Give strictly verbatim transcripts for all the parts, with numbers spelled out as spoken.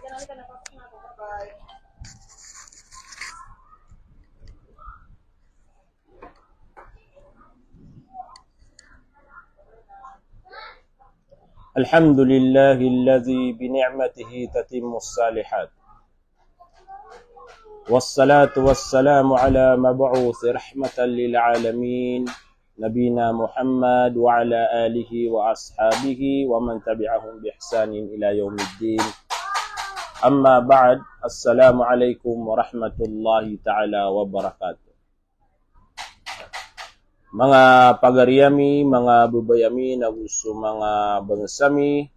الحمد لله الذي بنعمته تتم الصالحات. والصلاة والسلام على مبعوث رحمة للعالمين، نبينا محمد وعلى آله وأصحابه ومن تبعهم بإحسان إلى يوم الدين. أما بعد، السلام عليكم ورحمة الله تعالى وبركاته. Manga pagari ami, manga babay ami, nago so manga bangsa mi,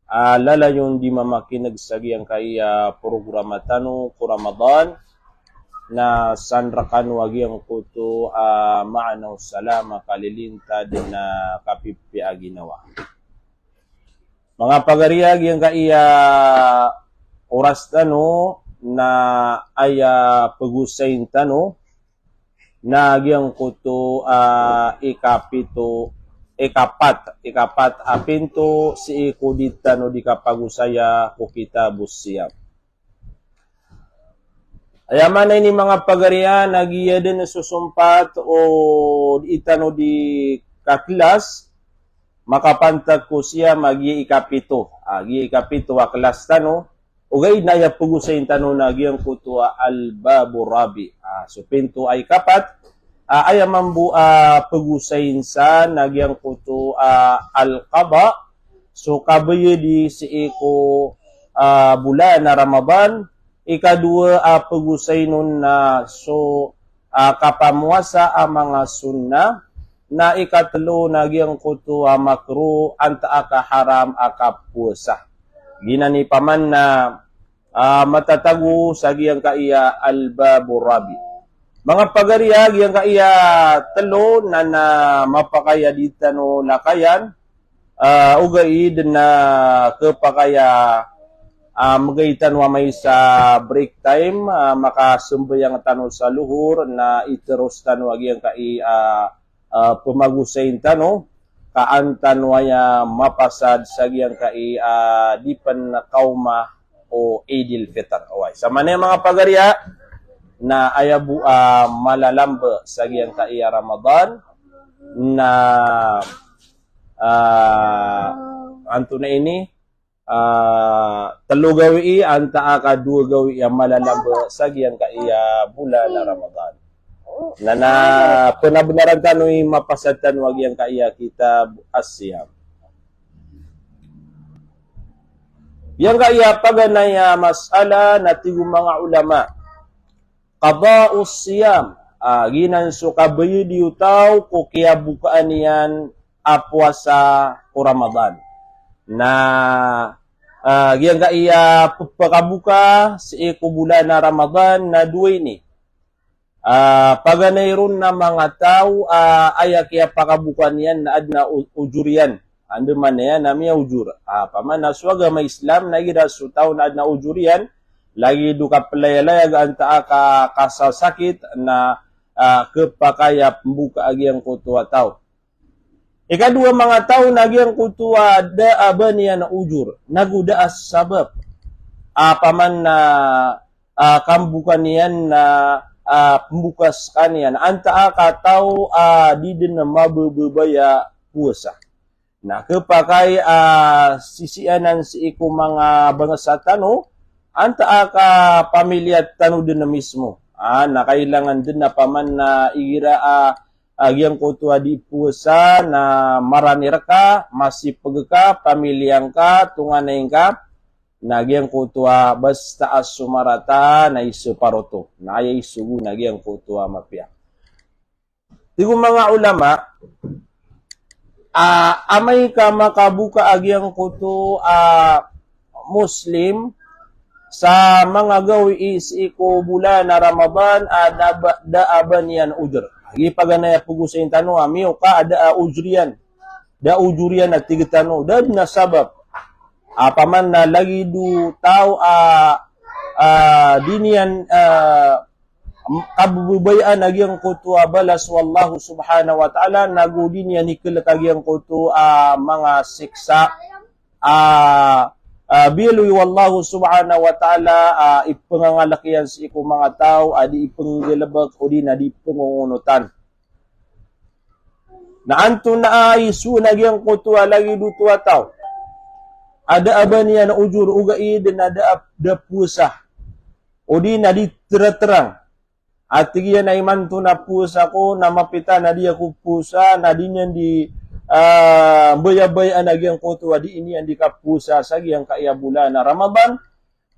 a lalayon di mamakineg sa giyangkaya programa tano ko Ramadan, na san rekano a giyangkoto a maana o salam a kalilintad na kapipiya a ginawa. Manga pagari a giyangkaya oras tano na aya pegosayin tano na giyangkoto a ikapito, ikapat, ikapat a pinto sii ko di tano di kapagosaya ko Kitabus Siyam. Aya maana ini manga pagari a na giya den so sompat o di tano di kaklas makapantag ko siyam a giya ikapito. A giya ikapito a klas tano, ogaid na aya pegosayin tano na giyangkoto a Al-Babur Rabi. A so pinto a ikapat, a aya mambo a pegosayin san na giyangkoto a Al-Qada, so kabayadi sii ko a bolan a Ramadan. Ikadowa a pegosayin on na so a kapamowasa a manga sunnah. Na ikatelo na giyangkoto a makruh antaa ka haram a kapowasa. Giyanan i paman na a matatago sa giyangkaya Al-Babur Rabi. Manga pagari a giyangkaya telo na na mapakay a di tano lakayan, a ogaid na kepakay a, a, megay tano amay sa break time, a makasembayang tano sa lohor na iteros tano a giyangkaya a a, pemagosayin tano, ka an tano aya mapasad sa giyangkai a, di pen kaoma o Eidil Fitr. Oway, sa manaya manga pagariya, na aya bo a, malalambe sa giyangkai a Ramadan, na, a, antonaa ini, a, telo gawii, antaa ka dowa gawii a malalambe sa giyangkai a bolan a Ramadan. Na, na, penabenaran tano i mapasad tano a giyangkai a kitab as-siyam. Giyangkai a paganay a masala na tig o manga ulama. Qada'us siyam, a, giyanan so kabayadi o taw ko kiyabokaan iyan a powasa ko Ramadan. Na, a, giyangkai a pepakaboka sii ko bolan a Ramadan na dowa ini. A, paganay ron na manga taw, a, aya kiyapakaboka niyan na aden a u-, ujur iyan. Andamanaya na miyaujur. A, opama na so agama Islam na igira so taw na aden a ujur iyan, lagid o kapelayalayag antaa ka kasasakit na, a, kepakay a pemboka a giyangkoto a taw. Ikadowa manga taw na giyangkoto a da a ba niyan a ujur, nago da a sabap. A, opama na, a, kamboka niyan na, a, pemboka sekaniyan. Antaa ka taw, a, di den mabebebaya powasa. Na kepakay a sisiyanan sii ko manga bangsa tano, antaa ka pamiliya tano den mismo. A, na kailangan den a opama na igira a, a, giyangkoto a di powasa na marani reka, masipeg ka, pamiliya ngka, tonganay ngka, na giyangkoto a basta a so marata na isoparoto. Na aya isogo na giyangkoto a mapiya. Tig o manga ulama, a, amay ka makaboka a giyangkoto a Muslim sa manga gawii sii ko bolan a Ramadan a da ba, da a ba niyan ujur. Giya paganay a pegosayin tano a miyoka a da a ujur iyan. Da a ujur iyan a tig tano, da den a sabap. A, opama na lagid o taw a, a, di niyan, a, kabebebayaan a giyangkoto a balas o Allah subhanahu wa ta'ala, nago di niyan ikelek a giyangkoto a manga siksa a, ah, biyaloy o Allah subhanahu wa ta'ala, ah, ipengangalek iyan sii ko manga taw a di ipenggalebek odi na di pengongonotan. Na antonaa i so na giyangkoto a lagid oto a taw a da a ba niyan ojor ogaid na da a, da powasa odi na di tereterang. A tig iyan a imanto na powasa ako, na mapita na di ako powasa, na di niyan di, ah, bayabayaan a giyangkoto a di niyan di kapowasa sa giyangkaya bolan a Ramadan.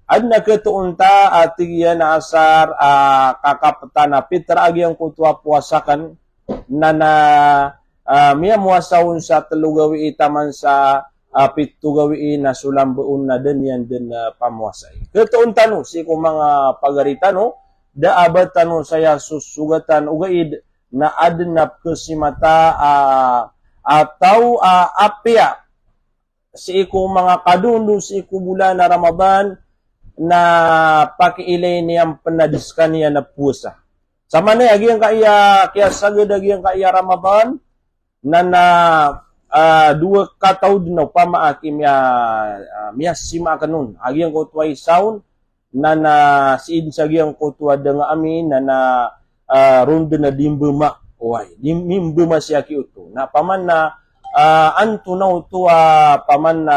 Aden a ketoon ta a tig iyan a asar a kakaptan a pitra a giyangkoto a powasa aken, na na, ah, miyamowasa on sa telo gawii taman sa, ah, pito gawii na so lamba on na da niyan den, ah, pamowasai. Ketoon tano sii ko manga pagari tano, da a ba tano saya sosogatan ogaid na aden a pekesimata, ah, a taw, ah, apiya sii ko manga kadondo sii ko bolan a Ramadan na pakiilay niyan pen a di sekaniyan a powasa. Samanaya giyangkaya kiyasagad a giyangkaya Ramadan, na na, ah, dowa kataw den opama a ki miya, ah, miyasima aken on a giyangkoto a isa on, na na sii den sa giyangkoto a da nga ami, na na, ah, ron den a di mbema. Oway, di, di mbema si aki oto. Na paman na, ah, antonaa oto a paman na,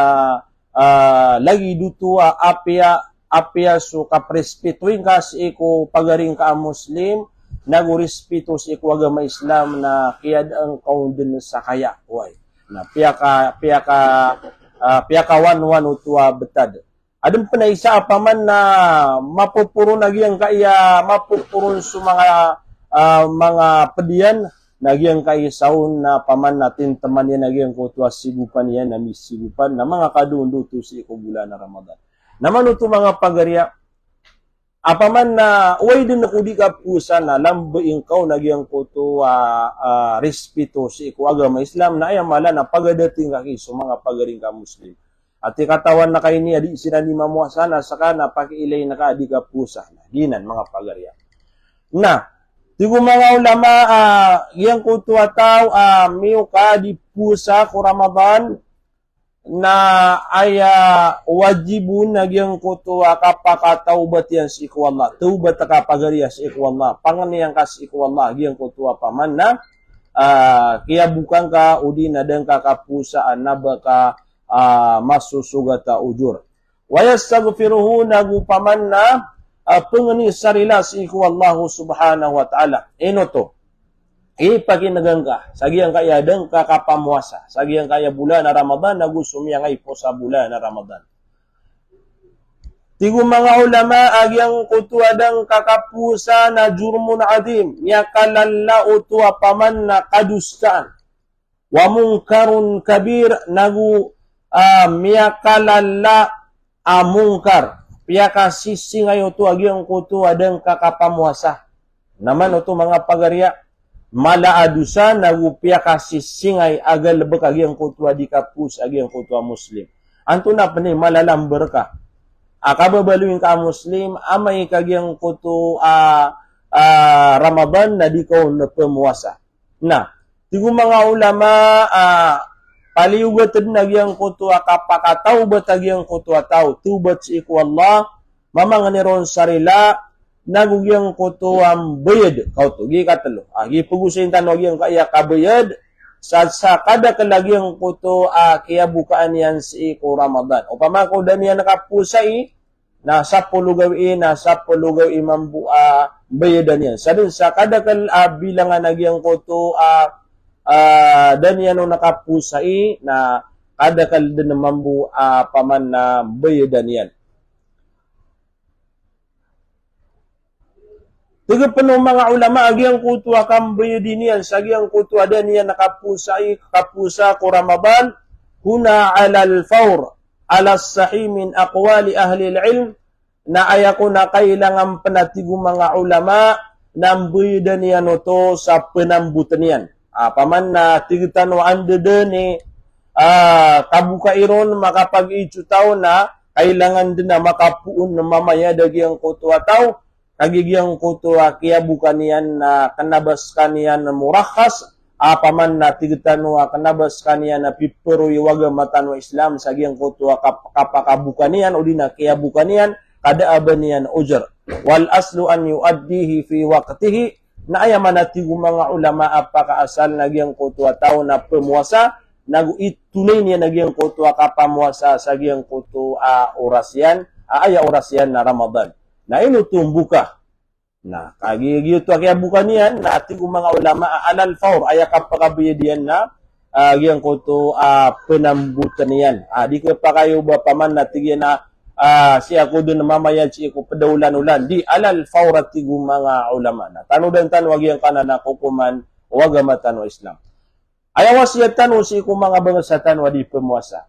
ah, lagid oto a apiya, apiya so kaprespetoing ka sii ko pagari ngka a Muslim, nago respito sii ko agama Islam na kiyadaan ka on den sa kaya. Oway. Na piyaka, piyaka, ah, piyakawanwan oto a betad. Aden pen a isa a paman na mapoporon a giyangkaya, mapoporon so manga, ah, manga ped iyan, na giyangkaya isa on na paman na tinteman iyan a giyangkoto a sigopan iyan na misigopan, na manga kadondo oto sii ko bolan a Ramadan. Na mano oto manga pagari a, a paman na oway den ako di kapowasa na lambai ngka on a giyangkoto a, ah, respito sii ko agama Islam, na aya mala na pagadating ka ki so manga pagari ngka a Muslim. Ati katawan na ka ini a di siran di mamowasa na seka na pakiilay na ka a di kapowasa. Na giyanan manga pagari a. Na, tig o manga ulama, ah, giyangkoto a taw a, ah, miyoka di powasa ko Ramadan, na aya wajib on a giyangkoto a kapakatawbat iyan sii ko Allah. Tawbat ka pagari a sii ko Allah. Pangenian ka sii ko Allah. Giyangkoto a paman na, ah, kiyabokan ka odi na da ngka kapowasa a na ba ka, ah, masosogat a ojor. Wa yastaghfiruhu, nago paman na, ah, pengeni sa rila sii ko Allah subhanahu wa ta'ala. Ino oto? Ipakinega ngka sa giyangkaya da ngka kapamowasa sa giyangkaya bolan a Ramadan, nago so miyangaipo sa bolan a Ramadan. Tig o manga ulama a giyangkoto a da ngka kapowasa na jurmun adhim, miyakalala oto a paman na kadosaan. Wa munkarun kabir, nago, ah, miyakalala a mungkar, piyakasisingay oto a giyangkoto a da ngka kapamowasa. Na mano oto manga pagari a, mala a dosa nago piyakasisingay a galebek a giyangkoto a di kapowasa a giyangkoto a Muslim. Antonaa pen i mala a lamber ka a kababaloy ngka a Muslim, amay ka giyangkoto a, ah, Ramadan na di ka on pemowasa. Na, tig o manga ulama, ah, paliyogat den a giyangkoto a kapakatawbat a giyangkoto a taw, tawbat sii ko Allah, mamangeni ron sa rila, nago giyangkoto a mbayad, kaoto, gi katelo. Ah, gi pegosayin tano a giyangkaya kabayad, sa, sa kadakel a giyangkoto a kiyabokaan iyan sii ko Ramadan. Opama ko da niyan kapowasai, na sapolo gawii, na sapolo gawii mambo a mbayadan iyan. Sa den sa kadakel a bilangan a giyangkoto a, ah, da niyan on kapowasai, na kadakel den mambo a paman na mbayadan iyan. Tig pen o manga ulama a giyangkoto a kambayadi niyan sa giyangkoto a da niyan kapowasai, kapowasa ko Ramadan, huna alal fawr, alas sahih min aqwali ahlil ilm, na aya kon a kailangan pen a tig o manga ulama na mbayadan iyan oto sa penamboten iyan. Ah, paman na tig tano a anda den i, ah, kabokai ron makapag-id so taw na kailangan den a makapoon na mamayad a giyangkoto a taw, kagiya giyangkoto a kiyaboka niyan na kena ba sekaniyan murakhas, a paman na tig tano a kena ba sekaniyan a piperoy o agama tano a Islam sa giyangkoto a kap-, kapakaboka niyan, odi na kiyaboka niyan, ka da a ba niyan ojor. Wal aslu an yuaddihi fi waqtihi, na aya maana tig o manga ulama a pakaasal na giyangkoto a taw na pemowasa, nago itonay niyan a giyangkoto a kapamowasa sa giyangkoto a oras iyan, a aya oras iyan na Ramadan. Na ino oto mboka? Na, kagiya giyoto a kiyaboka niyan, na tig o manga ulama a alal fawr, aya kapakabayad iyan na, a, giyangkoto a penambotan iyan. A, di kepakay o ba paman na tig iyan a, a, sii ako den mamayad sii ko ped a olan-olan. Di, alal fawr a tig o manga ulama. Na tanodan tano a giyangkanan a kokoman o agama tano a Islam. Aya wasiyat tano sii ko manga bangsa tano a di pemowasa.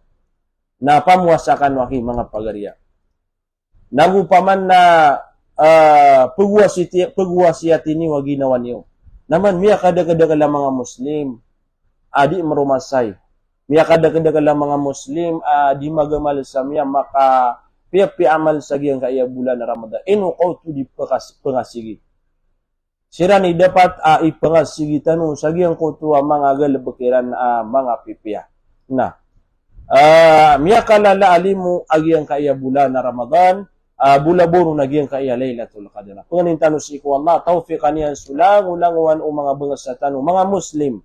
Na pamowasa kano aki manga pagariya. Nago paman na, a, pegowasiti-, pegowasiyati niyo a ginawa niyo. Na man miyakadakedakel a manga Muslim a di meromasay. Miyakadakedakel a manga Muslim a di magamal sa miyamakapiyapiya amal sa giyangkaya bolan a Ramadan. Ino ka oto di pekas-, pengasigi? Siran i dapat a ipengasigi tano sa giyangkoto a manga galebek iran a manga pipiya. Na, a, miyakalala a limo a giyangkaya bolan a Ramadan, a, bola bo ron a giyangkaya Lailatul Qadr. Pengenin tano sii ko Allah, tawfiqan iyan so langolangowan o manga bangsa tano, manga Muslim,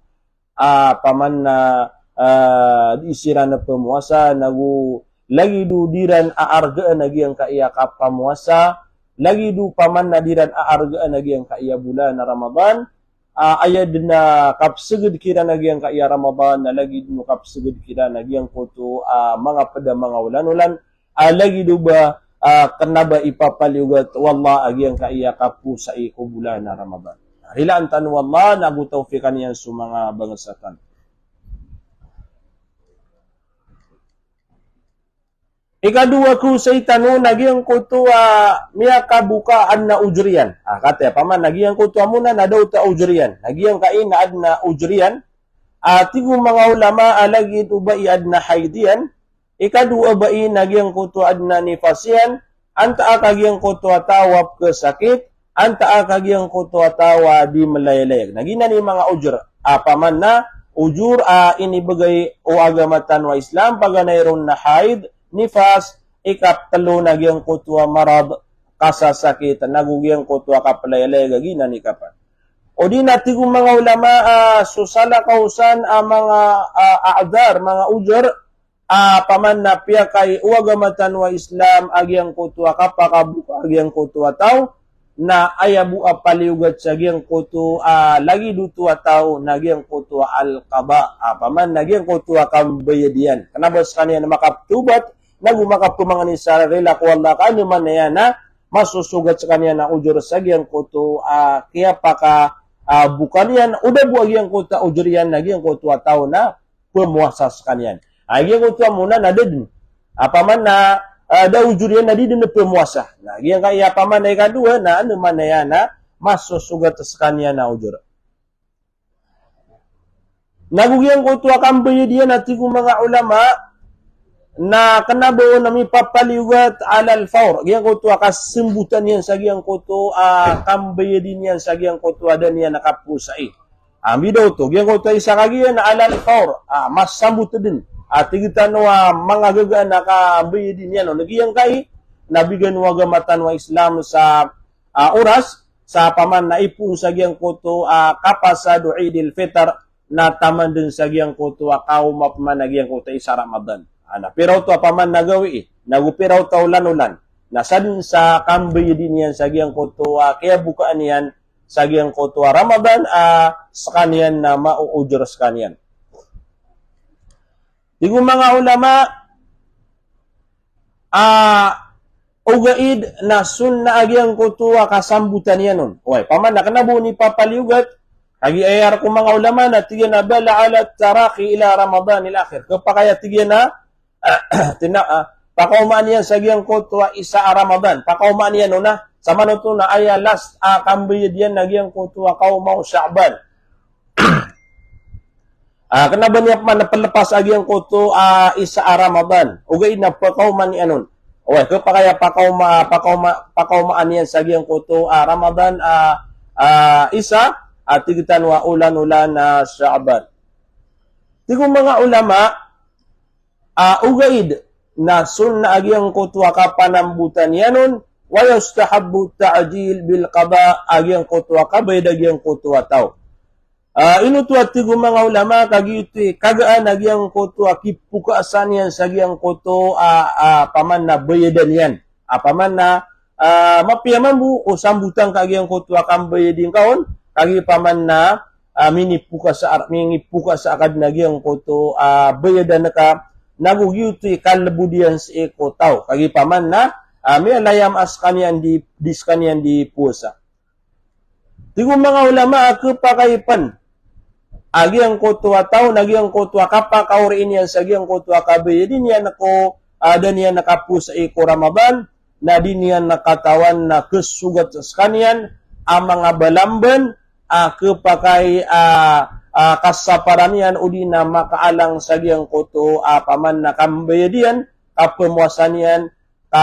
a, paman na, a, di siran pemowasa, nago lagid o di ran aargaan a giyangkaya kapamowasa, lagid o paman na di ran aargaan a giyangkaya bolan a Ramadan, a, aya den a kapeseged kiran a giyangkaya Ramadan, na lagid o kapeseged kiran a giyangkoto a manga ped a manga olan-olan, a, lagid o ba, a, kena ba ipapaliyogat o Allah a giyangkaya kaposai ko bolan a Ramadan. Rilaan tano o Allah, nago tawfiqan iyan so manga bangsa tano. Ikadowa ko osay tano na giyangkoto a miyakaboka aden a ojor iyan. A, kataya paman na giyangkoto a mona na da oto a ojor iyan. Na giyangkai na aden a ojor iyan. A, tig o manga ulama a lagid o ba i aden a haid iyan. Ikadowa ba i na giyangkoto a aden a nifas iyan. Antaa ka giyangkoto a taw a pekesakit, antaa ka giyangkoto a taw a di melayalayag. Na giyanan i manga ojor. A, paman na ojor a inibegay o agama tano a Islam, paganay ron na haid, nifas, ikatelo na giyangkoto a marad, kasasakit, nago giyangkoto a kapelayalayag a giyanan i kapat. Odi na tig o manga ulama, a, so salakaw san a manga, a, a'dhar, manga ojor, a, paman na piyakay o agama tano a Islam a giyangkoto a kapakaboka a giyangkoto a taw, na aya bo a paliyogat sa giyangkoto a lagid oto a taw na giyangkoto a al-qada. A, paman na giyangkoto a kambayad iyan. Kena ba sekaniyan makapetobat, nago makapemangni sa rila ko Allah ka aden man iyan a masosogat sekaniyan a ojor sa giyangkoto a kiyapaka, a, boka niyan, o da bo a giyangkoto a ojor iyan na giyangkoto a taw na pemowasa sekaniyan. A, giyangkoto a mona na da den. A, paman na, a, da ojor iyan na di den pemowasa. Na giyangkaya paman na ikadowa na aden man iyan a masosogat sekaniyan a ojor. Nago giyangkoto a kambayad iyan a tig o manga ulama, na kena ba on a mipapaliyogat alal fawr. Giyangkoto a kasembotan iyan sa giyangkoto a kambayadi niyan sa giyangkoto a da niyan a kaposai. A, mbida oto, giyangkoto a isa kagiya na alal fawr. A, masambot den. A, tig tano a manga gagaan a kambayadi niyan on. Na giyangkai, na bigan o agama tano a Islam sa, a, oras, sa paman na ipoon sa giyangkoto a kapasad o Eidil Fitr, na taman den sa giyangkoto a kaoma paman a giyangkoto a isa Ramadan. A, na pira oto a paman na gawii, nago pira oto a olan-olan. Na sa den sa kambayadi niyan sa giyangkoto a kiyabokaan iyan sa giyangkoto a Ramadan, a, sekaniyan na maoojor sekaniyan. Tig o manga ulama, a, ogaid na sunnah a giyangkoto a kasambotan iyan on. Oway, paman na kena bo on ipapaliyogat, kagiya aya aya ko manga ulama na tig iyan a bal ala taraqi ila Ramadanil akhir. Kepakay a tig iyan a, tina-, a, pakaomaan iyan sa giyangkoto a isa a Ramadan. Pakaomaan iyan on a, sa manoto na aya last a kambayad iyan na giyangkoto a kaoma o Sha'ban. A, kena ba niyan paman pelepas a giyangkoto a isa a Ramadan. Ogaid na pakaoma niyan on. Oway, kepakay a pakaoma, pakaoma, pakaomaan iyan sa giyangkoto a Ramadan a, a, isa, a tig tano a olan-olan a Sha'ban. Tig o manga ulama, a ogaid na sunnah a giyangkoto a kapanambotan iyan on, wa yustahabbu ta'jil bil qada, a giyangkoto a kabayad a giyangkoto a taw. A, ino oto a tig o manga ulama, ka giyoto i kagaan a giyangkoto a kipokasaan iyan sa giyangkoto a, a, paman na bayadan iyan. A, paman na, a, mapiya mambo o sambotan ka a giyangkoto a kambayadi ngka on, kagiya paman na, a, minipokasa, minipokasa ka den a giyangkoto a bayadan ka, nago giyoto i kalebod iyan sii ko taw. Kagiya paman na, a, miyalayam a sekaniyan di, di sekaniyan di powasa. Tig o manga ulama a kepakay pen a giyangkoto a taw na giyangkoto a kapakaori niyan sa giyangkoto a kabayadi niyan ko, a, da niyan kapowasai ko Ramadan, na di niyan katawan na kesogat sekaniyan a manga balamban a kepakay a, a, kasaparan iyan odi na makaalang sa giyangkoto a paman na kambayadi iyan, kapemowasa niyan, ka,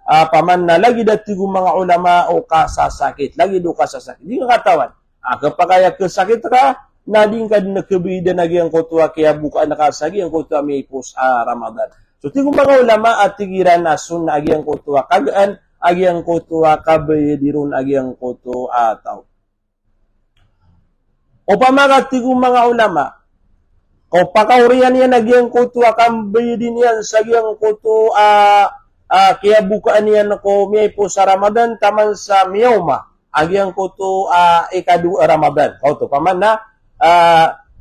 a, paman na lagid a tig o manga ulama o kasasakit. Lagid o kasasakit. Di ngka katawan. A, kepakay a kesakit ka, na di ngka den kebayadan a giyangkoto a kiyabokaan ka sa giyangkoto a miyaipos a Ramadan. So, tig o manga ulama a tig iran a sunnah a giyangkoto a kagaan a giyangkoto a kabayadi ron a giyangkoto a taw. Opama ka tig o manga ulama, ka pakaorian iyan a giyangkoto a kambayadi niyan sa giyangkoto a, a, kiyabokaan iyan ko miyaipos a Ramadan taman sa miyaoma a giyangkoto a ikadowa a Ramadan. Ka oto, paman na, a,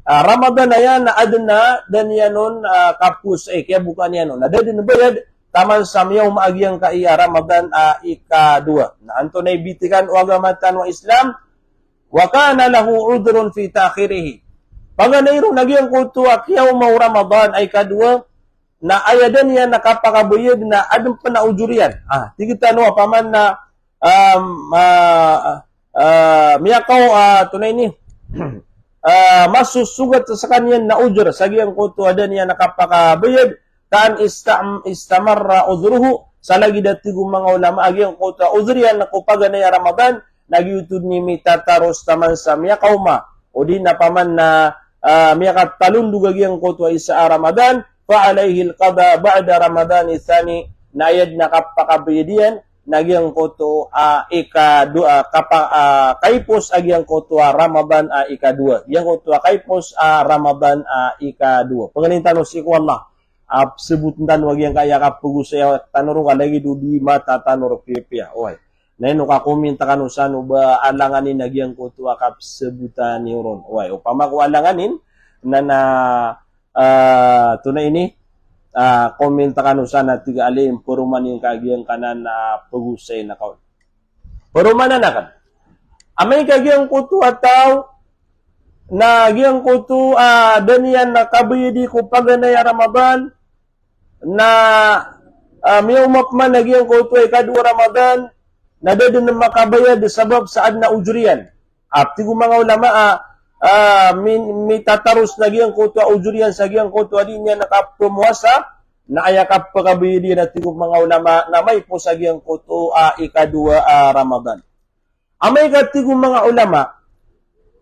a, Ramadan aya na aden a da niyan on, a, kapowasai, kiyabokaan iyan on. Na da den bayad taman sa miyaoma a giyangkaya Ramadan a ikadowa. Na antonaa i bitikan o agama tano a Islam, wa kana lahu udhrun fi ta'khirihi. Paganay ron a giyangkoto a kiyaoma o Ramadan a ikadowa, na aya da niyan kapakabayad na aden pen a ojor iyan. A, tig tano a paman na, um, a, a, miyakaw, a, antonaa ini, a, masosogat sekaniyan na ojor sa giyangkoto a da niyan kapakabayad, ka an istam-, istamarra udhruhu, sa lagid a tig o manga ulama a giyangkoto a ojor iyan ko paganay a Ramadan, na giyoto den i mitataros taman sa miyakaoma, odi na paman na, a, miyakatalondog a giyangkoto a isa a Ramadan, fa alayhi al-qada ba'da Ramadan its-tsani, na aya den a kapakabayad iyan, na giyangkoto a ikadowa, kapa-, a, kaipos a giyangkoto a Ramadan a ikadowa. Giyangkoto a kaipos a Ramadan a ikadowa. Pengenin tano sii ko Allah a pesaboten tano a giyangkaya kapegosaya tano ron ka lagid o di mata tano ron piyapiya. Oway. Na ino ka comment kano san o ba alanganin a giyangkoto a kapesabotan iyo ron. Oway, opama ko alanganin, na na, a, antonaa ini, a, comment kano san a tig a alim, peromanin ka giyangkanan a pegosay na kaon. Peromanan aken. Amay ka giyangkoto a taw, na giyangkoto a da niyan kabayadi ko paganay a Ramadan, na, a, miyaoma peman a giyangkoto a ikadowa a Ramadan, na da den makabayad sabap sa aden a ojor iyan. A, tig o manga ulama a, a, min-, mitataros na giyangkoto a ojor iyan sa giyangkoto a di niyan kapemowasa, na aya kapakabayad iyan a tig o manga ulama na maipos a giyangkoto a ikadowa a Ramadan. Amay ka tig o manga ulama,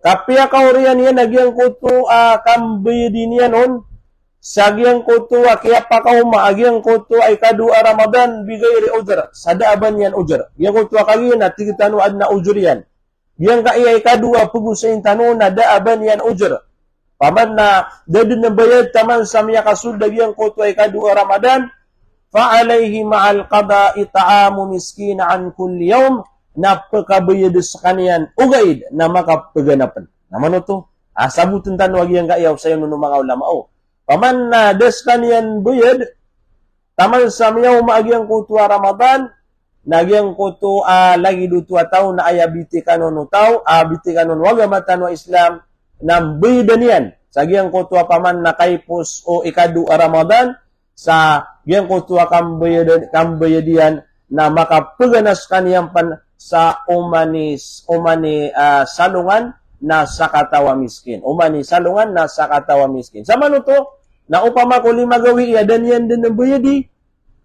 ka piyakaorian iyan a giyangkoto a kambayadi niyan on, sa giyangkoto a kiyapakaoma a giyangkoto a ikadowa a Ramadan, bi ghayri udhr, sa da a ba niyan ojor. Giyangkoto a kagiya na tig tano aden a ojor iyan. Giyangkaya ikadowa a pegosayin tano na da a ba niyan ojor. Paman na da den bayad taman sa miyakasold a giyangkoto a ikadowa a Ramadan, fa alayhi ma'al qada it'amu miskin an kulli yawm, na pekabayad sekaniyan ogaid na makapeganapen. Na mano oto? A, saboten tano a giyangkaya osayon o manga ulama o. Paman na da sekaniyan bayad, taman sa miyaoma a giyangkoto a Ramadan, na giyangkoto a lagid oto a taw na aya bitikan on o taw, a bitikan on o agama tano a Islam, na mbayadan iyan sa giyangkoto a paman na kaipos o ikadowa a Ramadan, sa giyangkoto a kambayadan, kambayad iyan na makapeganas kaniyan pen sa oman i, oman i, a, salongan na sakataw a miskin. Oman i salongan na sakataw a miskin. Sa mano oto, na opama ko lima gawii a da niyan den mbayadi,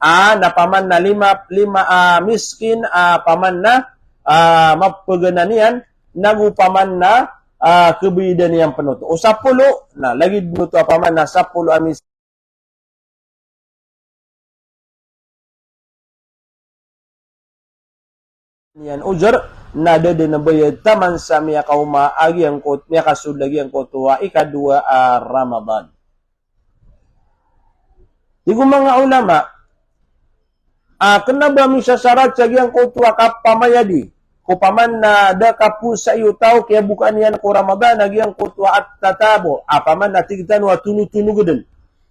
a, na paman na lima, lima, a, miskin, a, paman na, a, mapegana niyan, nago paman na, ah, kabayadan iyan pen oto. O sapolo, na lagid oto a paman na sapolo a mis- iyan ujr, na da den a bayad taman sa miyakaoma a giyangkoto, miyakasold a giyangkoto a ikadowa a Ramadan. Tig o manga ulama, ah, kena ba misasarat sa giyangkoto a kapamayadi, ko paman na da kapowasa iyo taw, kiyabokaan iyan ko Ramadan a giyangkoto a at-tatabu, ah, paman na tig tano a tonotonog den.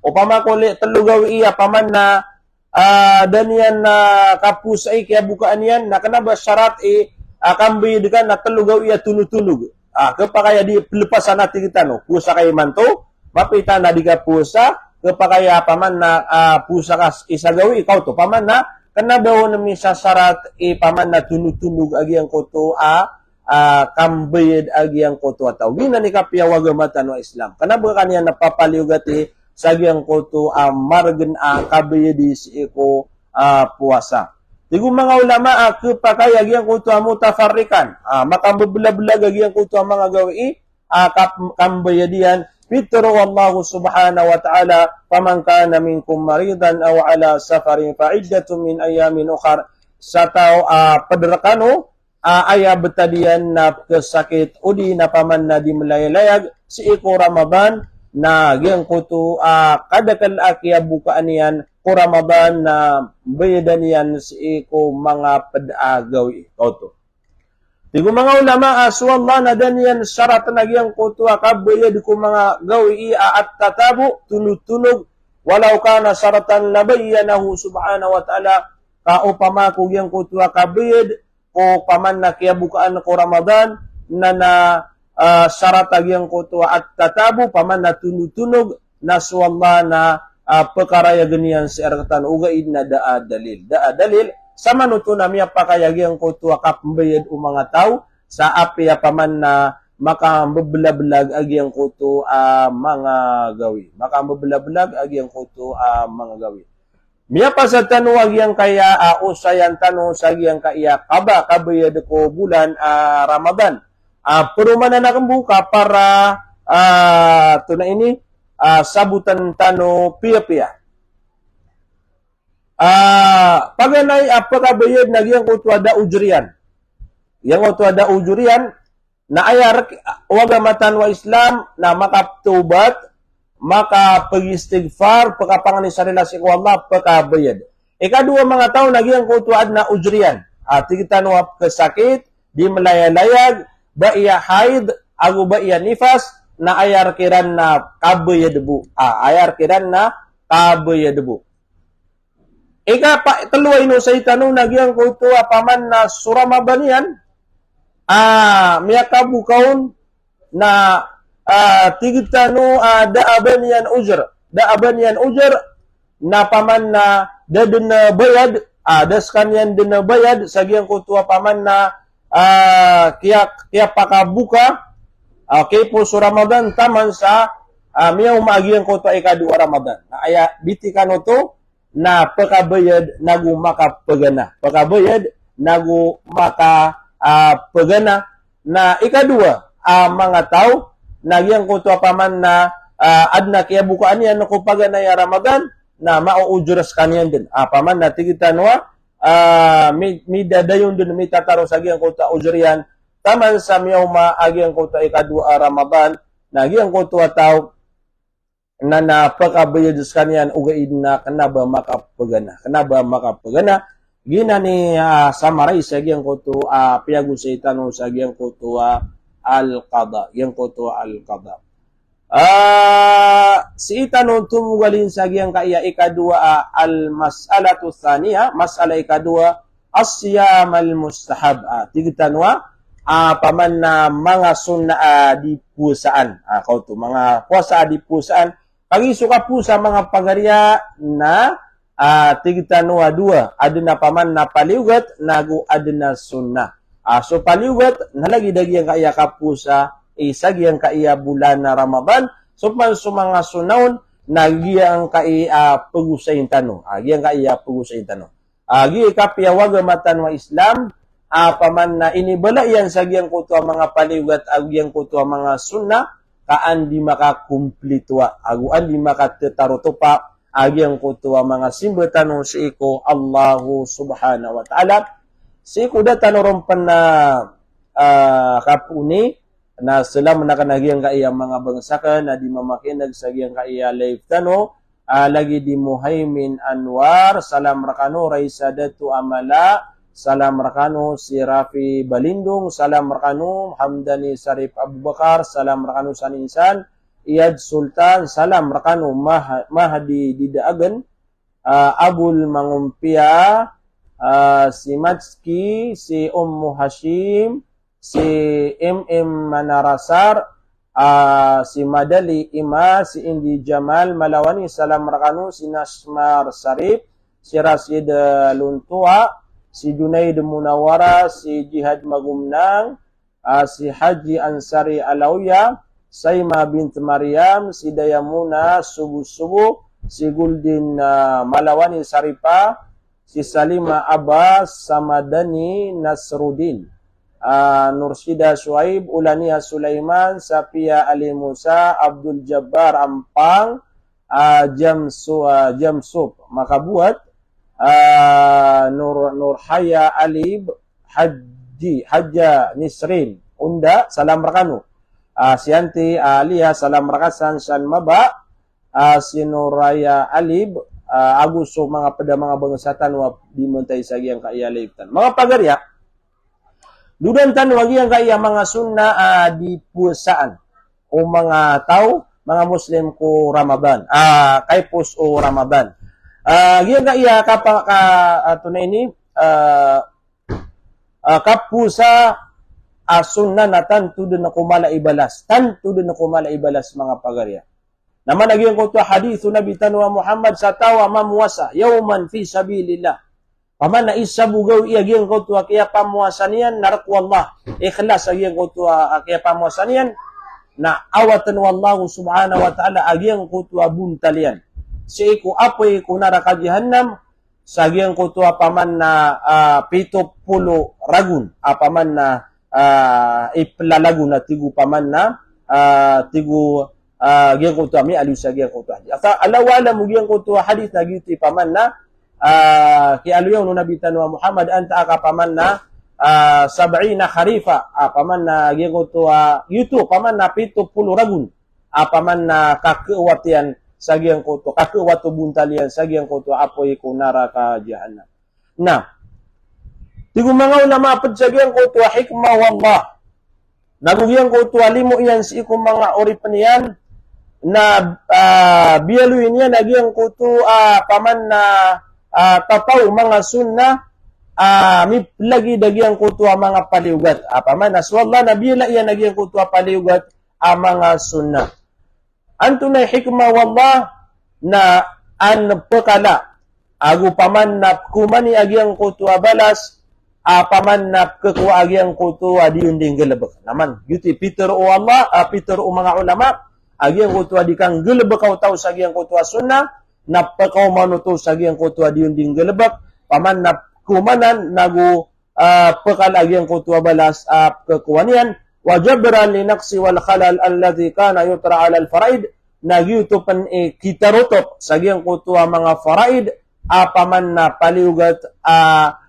Opama ko le telo gawii a paman na ah, da niyan, ah, kapowasa i kiyabokaan iyan, na kena ba sarat i, ah, kambayad ka na telo gawii a tonotonog. Ah, kepakay a di pelepasan a tig tano, powasa ka imanto, mapita na di kapowasa, kepakay a paman na, ah, powasa ka isa gawii, kaoto, paman na, kena ba on misasarat i paman na tonotonog a giyangkoto a, ah, kambayad a giyangkoto a taw. Giyanan i kapiya o agama tano a Islam. Kena ba ka niyan na papaliyogat i sa giyangkoto a margen a kabayadi sii ko, ah, powasa. Tig o manga ulama a kepakay a giyangkoto a mutafarriqan. Ah, makambebelabelag a giyangkoto a manga gawii, ah, kap-, kambayadi iyan. Pitharo o Allah subhanahu wa ta'ala, "Faman kana minkum maridan aw ala safarin fa iddatun min ayyamin ukhar." Sa taw, ah, ped rekano, ah, aya betad iyan na kesakit, odi na paman na di melayalayag sii ko Ramadan, na giyangkoto, ah, kadakel a kiyabokaan iyan ko Ramadan na bayadan iyan sii ko manga ped a gawii. Kaoto. Tig o manga ulama a so Allah na da niyan saraten a giyangkoto a kabayad ko manga gawii a at-tatabu, tonotonog, walau kana saratan labayyanahu subhanahu wa ta'ala, ka opama ko giyangkoto a kabayad ko paman na kiyabokaan ko Ramadan, na, na, ah, sarat a giyangkoto a at-tatabu, paman na tonotonog, na so Allah na, ah, pekarayagen iyan sii rektano, ogaid na da a dalil. Da a dalil, sa manoto na miyapakay a giyangkoto a kapembayad o manga taw, sa apiya paman na makambebelabelag a giyangkoto a manga gawii. Makambebelabelag a giyangkoto a manga gawii. Miyapasad tano a giyangkaya, ah, osayan tano sa giyangkaya kaba-, kabayad ko bolan, ah, Ramadan. Ah, peromanan aken bo ka para, ah, tona ini, ah, sabotan tano piyapiya. Ah, paganay a pekabayad na giyangkoto a da ujr iyan. Giyangkoto a da ujr iyan, na aya rek-, o agama tano a Islam, na makaptobat, makapegistigfar, pekapangni sa rila sii ko Allah, pekabayad. Ikadowa manga taw na giyangkoto a aden a ujr iyan. Ah, tig tano a kesakit, di melayalayag, ba iya haid, ago ba iya nifas, na aya rek iran na kabayad bo. Ah, aya rek iran na kabayad bo. Ika pa, telo a inosay tano na giyangkoto a paman na so Ramadan iyan, ah, miyakaboka on na, ah, tig tano, ah, da a ba niyan ujr. Da a ba niyan ujr, na paman na da den a bayad, ah, da sekaniyan den a bayad sa giyangkoto a paman na, ah, kiya-, kiyapakaboka, ah, kiyaposo Ramadan, taman sa, ah, miyaoma a giyangkoto a ikadowa a Ramadan. Na aya bitikan oto, na pekabayad nago makapegana. Pekabayad nago maka, ah, pegana. Na ikadowa, ah, manga taw, na giyangkoto a paman na, ah, aden a kiyabokaan iyan ko paganay a Ramadan, na maoojr sekaniyan den. Ah, paman na tig tano a, ah, mi-, midadayon den, mitataro sa giyangkoto a ojr iyan, taman sa miyaoma a giyangkoto a ikadowa a Ramadan, na giyangkoto a taw, na, na pekabayad sekaniyan ogaid na kena ba makapegana. Kena ba makapegana. Giyanan i, ah, samaray sa giyangkoto a, ah, piyagosay tano sa giyangkoto a, ah, al-qada. Giyangkoto a al-qada. Ah, sii tano tomogalin sa giyangkaya ikadowa a, ah, al-mas'alatu thaniya, mas'ala ikadowa, as-siyam al-mustahab. Ah, tig tano a, ah, paman na manga sunnah, ah, di powasaan. Ah, kaoto, manga powasa a di powasaan. Kagiya so kapowasa a manga pagariya na, ah, tig tano a dowa. Aden a paman na paliyogat, nago aden a sunnah. Ah, so paliyogat, na lagid a giyangkaya kapowasa, i sa giyangkaya bolan a Ramadan. So paman so manga sunnah on, na giyangkaya, ah, pegosayin tano. Ah, giyangkaya pegosayin tano. Ah, giya i kapiya o agama tano a Islam, a paman na inibala iyan sa giyangkoto a manga paliyogat a giyangkoto a manga sunnah, ka an di makakomplito a, ago an di makatetarotopa a giyangkoto a manga simba tano sii ko Allahu subhanahu wa ta'ala. Sii ko da tano ron pen a, ah, kapoon i, na salam na ka na giyangkaya manga bangsa ka na di mamakineg sa giyangkaya live tano, ah, lagid i Muhaimin Anwar, salam rekano, Raisa Datu Amala, salam rekano, si Rafi Balindong, salam rekano, Hamdani Sarip Abubakar, salam rekano san insan, Iyad Sultan, salam rekano, Mah-, Mahdi Didaagen, ah, Abul Mangompiya, ah, si Matski, si Ummu Hashim, si M M Manarasar, ah, si Madali Ima, si Indi Jamal Malawani, salam rekano, si Nasmar Sarip, si Rashid, eh, Luntua, si Junaid Munawara, si Jihad Magumnang, ah, si Haji Ansari Alawiya, Saima bint Mariam, si Dayamuna Subu-subu, si Guldin, ah, Malawani Saripa, si Salima Abbas, Samadani Nasrudin, ah, Nursida Shuaib, Ulania Sulaiman, Safiya Ali Musa, Abdul Jabbar Ampang, ah, Jamsu-, ah, Jamsup Makabowat, ah, Nur-, Nurhaya Alib, Haji, Haja Nisrin Unda, salam rekano. Ah, si Anti, ah, Alia, salam rekasan san maba, ah, si Nuraya Alib, ah, ago so manga ped a manga bangsa tano a di mentay sa giyangkaya live tano. Manga pagariya, dodan tano a giyangkaya manga sunnah a di powasaan o manga taw, manga Muslim ko Ramadan. Ah, kaipos o Ramadan. Ah, giyangkaya kapa-, ka-, ah, tonaa ini, ah, ah, kapowasa a sunnah na tanto den ko mala i balas. Tanto den ko mala i balas, manga pagariya. Na mana giyangkoto a hadith o Nabi tano a Muhammad sa taw a mamowasa, yawman fi sabilillah. Paman na isa bo gawii a giyangkoto a kiyapamowasa niyan na rk o Allah. Ikhlas a giyangkoto a, a kiyapamowasa niyan. Na awaten o Allah subhanahu wa ta'ala a giyangkoto a bontal iyan sii ko apoy ko naraka jahannam sa giyangkoto a paman na, ah, pito polo ragon. A paman na, ah, iplalagon a tigo paman na, ah, tigo ah, giyangkoto a miyaaloy sa giyangkoto a hadith. Asa, Allahu a'lam o giyangkoto a hadith na giyoto i paman na, ah, kiyaaloya on o Nabi tano a Muhammad antaa ka paman na, ah, sab'ina kharifa, ah, paman na giyangkoto a, giyoto, paman na pito polo ragon. Ah, paman na kakeewat iyan sa giyangkoto, kakeewat o bontal iyan sa giyangkoto a apoy ko naraka jahannam. Na, tig o manga ulama a ped sa giyangkoto a hikmah o Allah, nago giyangkoto a limo iyan sii ko manga oripen iyan, na, ah, biyaloy niyan a giyangkoto a, ah, paman na, ah, tataw manga sunnah, ah, miplagid a giyangkoto a manga paliyogat. Ah, paman na so Allah na biyaloy iyan a giyangkoto a paliyogat a manga sunnah. Antonaa i hikmah o Allah na an pekala ago paman na pkomani a giyangkoto a balas, a paman na pkekowa a giyangkoto a di on di nggalebek. Na man, giyoto i pitero o Allah, a pitero o manga ulama, a giyangkoto a di kanggalebeka o taw sa giyangkoto a sunnah, na pekaoma oto sa giyangkoto a di on di nggalebek, paman na pkomanan nago ah, pekala a giyangkoto a balas a pkekowa niyan, wa jabran li naqsi wal khalal alladhi kana yutra alal faraid, na giyoto pen i kitarotop sa giyangkoto a manga faraid, a paman na paliyogat a,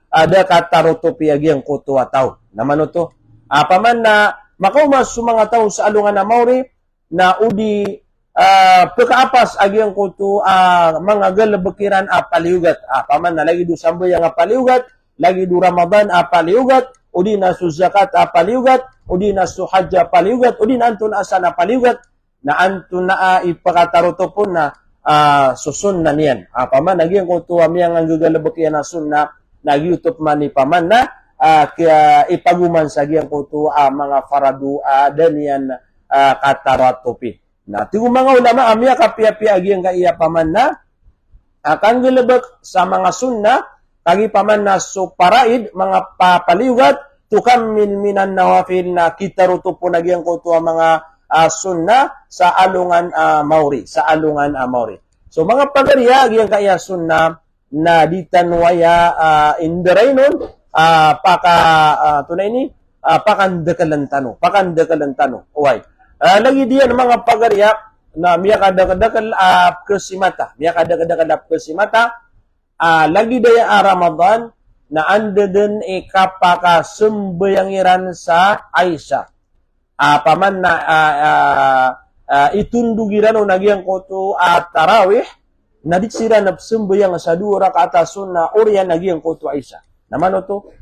a da katarotopi a giyangkoto a taw. Na man oto, a paman na makaoma so manga taw sa alongan a maori, na o di, ah, pekaapas a giyangkoto a manga galebek iran a paliyogat. Ah, paman na lagid o sambayang a paliyogat, lagid o Ramadan a paliyogat, o di na so zakat a paliyogat, o di na so hajj a paliyogat, o di na antonaa san a paliyogat, na antonaa i pekatarotop on na, ah, so sunnah niyan. Ah, paman na giyangkoto a miyanganggagalebek iyan a sunnah, na giyoto pen i paman na, ah, kiya ipagoman sa giyangkoto a manga farado a da niyan, ah, kataratopi. Na tig o manga ulama a miyakapiyapiya a giyangkaya paman na, ah, kanggalebek sa manga sunnah, kagiya paman na so faraid, manga pa-, paliyogat, tukammil minan nawafil, na kitarotop on a giyangkoto a manga, ah, sunnah sa alongan a maori, sa alongan a maori. So manga pagariya, giyangkaya sunnah, na di tano aya, ah, inderainon, ah, paka, ah, antonaa ini, ah, pakandakelen tano, pakandakelen tano. Oway. Ah, lagid iyan manga pagari a, na miyakadakdakel a pekasimata, miyakadakdakel a pekasimata, ah, lagid aya a Ramadan, na anda den i kapakasambayang iran sa Isha. Apaman na, ah, ah, ah, itondog iran on a giyangkoto a tarawih, na di siran pesambayang sa dowa rakaat a sunnah oriyan a giyangkoto a Isha. Na mano oto,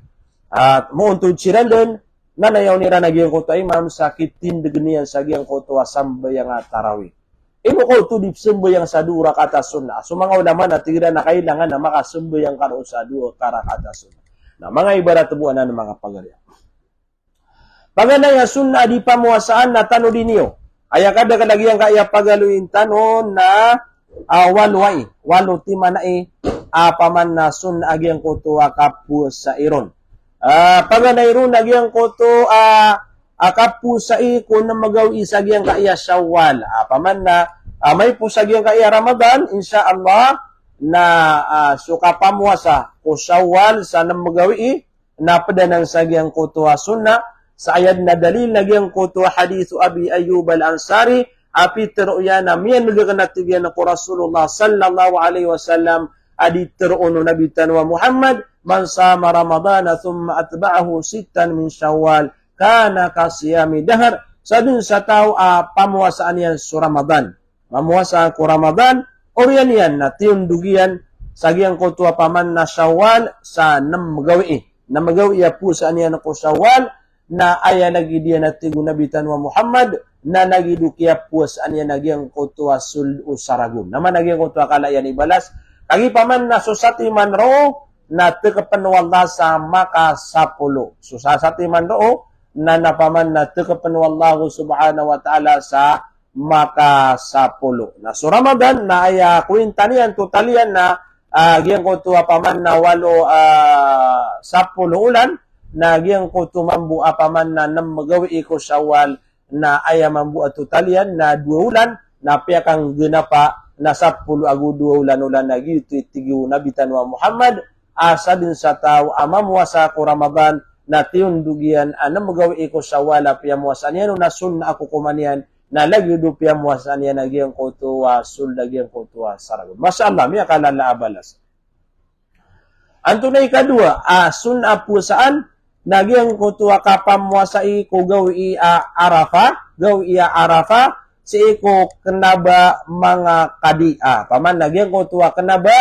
ah, moontod siran den, na nayawn iran a giyangkoto a imam sa kitindegen iyan sa giyangkoto a sambayang a tarawih. Ino ka oto di pesambayang sa dowa rakaat a sunnah? So manga ulama na tig iran a kailangan a makasambayang ka roo sa dowa ka rakaat a sunnah. Na manga ibarat bo anan manga pagari a Paganay a sunnah a di pamowasaan na tanodi niyo. Aya kadakel a giyangkaya pagaloyin tano na, ah, walo ai, walo timan ai, apaman na sunnah a giyangkoto a kapowasai ron. Ah, paganay ron a giyangkoto a, ah, kapowasai ko nem a gawii sa giyangkaya Shawwal. Apaman na, ah, maipos a giyangkaya Ramadan, insha Allah, na, ah, so kapamowasa ko Shawwal sa nem a gawii, na ped anan sa giyangkoto a sunnah, sa aya den a dalil na giyangkoto a hadith o Abi Ayyub Al-Ansari, a pitero iyan a miyaneg aken a tig iyan ko Rasulullah sallallahu alaihi wasallam, a di teroon o Nabi tano a Muhammad, "Man sama Ramadana thumma atba'ahu sittan min Shawwal, kana ka siyami dahr." Sa den sa taw a pamowasaan iyan so Ramadan, mamowasa ko Ramadan, oriyan iyan na tiyondog iyan sa giyangkoto a paman na Shawwal sa nem a gawii. Nem a gawii a powasaan iyan ko Shawwal, na aya lagid iyan a tig o Nabi tano a Muhammad, na lagid o kiyapowasaan iyan a giyangkoto a sold o saragon. Na mana giyangkoto a kala iyan i balas, kagiya paman na so satiman roo, na tekepen o Allah sa makasapolo. So sa satiman roo, na, na paman na tekepen o Allah subhanahu wa ta'ala sa makasapolo. Na so Ramadan, na aya kowinta niyan, total iyan na, ah, giyangkoto a paman na walo, ah, sapolo olan, na giyangkoto mambo a paman na nem a gawii ko Shawwal, na aya mambo a total iyan na dowa olan, na piyakanggenapa na sapolo ago dowa olan, olan na giyoto i tig o Nabi tano a Muhammad, a sa den sa taw a mamowasa ko Ramadan, na tiyondog iyan a nem a gawii ko Shawwal a piyamowasaan iyan on a sunnah a kokoman iyan, na lagid o piyamowasaan iyan a giyangkoto a sold a giyangkoto a saragon. Masha Allah, miyakalala a balas. Antonaa i kadowa a sunnah a powasaan, na giyangkoto a kapamowasai ko gawii a Arafah, gawii a Arafah, sii ko kena ba manga kadi a. Paman na giyangkoto a kena ba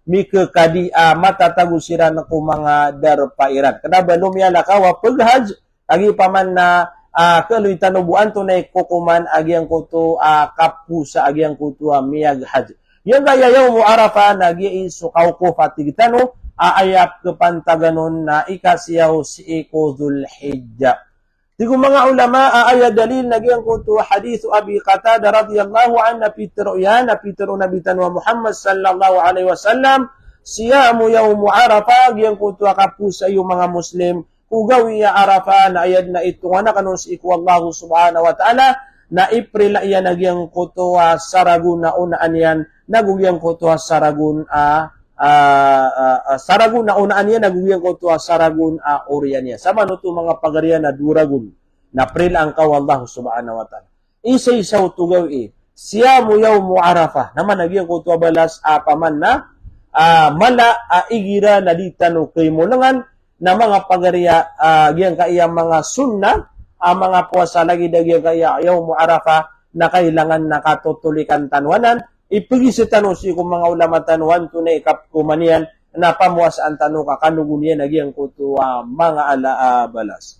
mikekadi a matatago siran ko manga darpa iran. Kena ba lomiyalakaw a peghajj, kagiya paman na, ah, keloy tano bo antonaa i kokoman a giyangkoto a kapowasa a giyangkoto a miyaghajj. Giyangkaya Yawmu Arafah na giya i so kawkof a tig tano, a aya kepantagan on na ikasiyaw sii ko Dhul Hijjah. Tig o manga ulama a aya dalil na giyangkoto a hadith o Abi Qatadah radhiyallahu anhu, a pitero iyan, a pitero o Nabi tano a Muhammad sallallahu alaihi wasallam, "Siyamu yawmu Arafah," giyangkoto a kapowasai o manga Muslim ko gawii a Arafah, na aya den a itongan aken on sii ko Allah subhanahu wa ta'ala, na iprila iyan a giyangkoto a saragon a onaan iyan, nago giyangkoto a saragon a, ah, ah, ah, saragon a onaan iyan, nago giyangkoto a saragon a oriyan iyan. Samanoto manga pagari a na dowa ragon na prilaan ka o Allah subhanahu wa ta'ala. Isa-isa oto gawii. Siyamu yawmu Arafah. Na mana giyangkoto a balas a paman na, ah, mala a igira na di tano kaymolengan, na manga pagari a, ah, giyangkaya manga sunnah, ah, manga powasa lagid a giyangkaya Yawmu Arafah, na kailangan na katotolikan tano anan, ipegisa tano sii ko manga ulama tano antonaa i kapkoman iyan, na pamowasaan tano ka kanogon iyan a giyangkoto a manga ala a balas.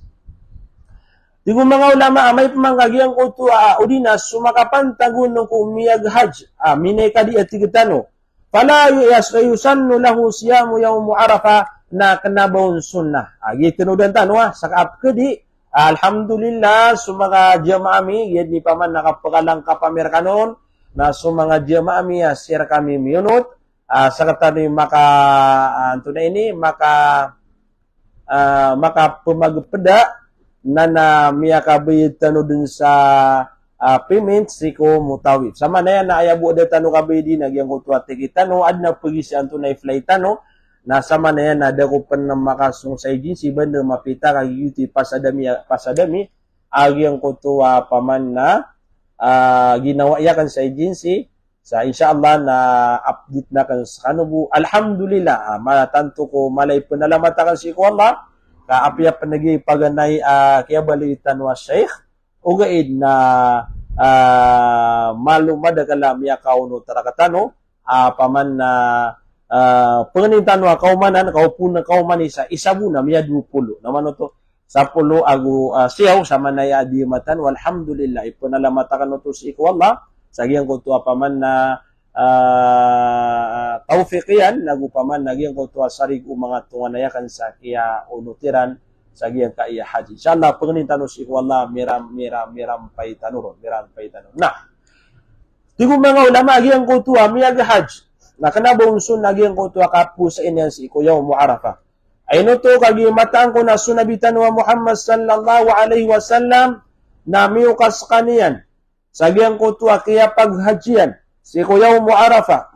Tig o manga ulama a amay pemangka giyangkoto a, odi na so makapantag on ko miyaghajj, a, minay kadi a tig tano. Fala yus-, yusannu lahu siyamu yawmu Arafah, na kena ba on sunnah. A, giya tenodan tano a, sa kaapekedi, alhamdulillah, so manga jamaah ami, giya di paman na kapekalangkap ami rekanon, na so manga jamaah ami a sii rekami miyonot, ah, sekatano i maka, ah, antonaa ini, maka, ah, makapemagepeda, na, na miyakabayad tano den sa, ah, payment sii ko Mutawif. Samanaya na aya bo a da tano kabayadi na giyangkoto a ticket tano, aden a pegisa antonaa i flight tano, Na samanaya na da ko pn makasong sa ijinsi banda mapita ka giyoto i pasadami, pasadami a giyangkoto a paman na, ah, ginawa iyan kan sa ijinsi. Sa insha Allah na update na kan skano bo. Alhamdulillah, ah, matanto ko mala i pnalamatan kan sii ko Allah. Ka apiya pn a giya paganay, ah, kiyabaloy tano a Sheikh, ogaid na, ah, malo madakl a miyakaonot rktano, ah, paman na, ah, pangnin tano a kaomanan, kaopo na kaomani sa isa bo na miyadowa polo. Na manoto, sapolo ago, ah, siyaw, samanaya a di matan, walhamdulillah, ipnalamatan kano oto sii ko Allah, sa giyangkoto a paman na, ah, tawfiq iyan, nago paman na giyangkoto a sarig o manga tonganay akn sa kiyaonot iran, sa giyangkaya haji. Insha Allah, pangnin tano sii ko Allah, miram, miram, mirampay tano ron, mirampay tano. Na, tig o manga ulama a giyangkoto a miyag-hajj, na kna ba on sunnah a giyangkoto a kapowasa iyan sii ko Yawmu Arafah. Ay noto kagiya mataan ko na so Nabi tano a Muhammad sallallahu alaihi wasallam na miyoka skaniyan sa giyangkoto a kiyapag-hajj iyan sii ko Yawmu Arafah.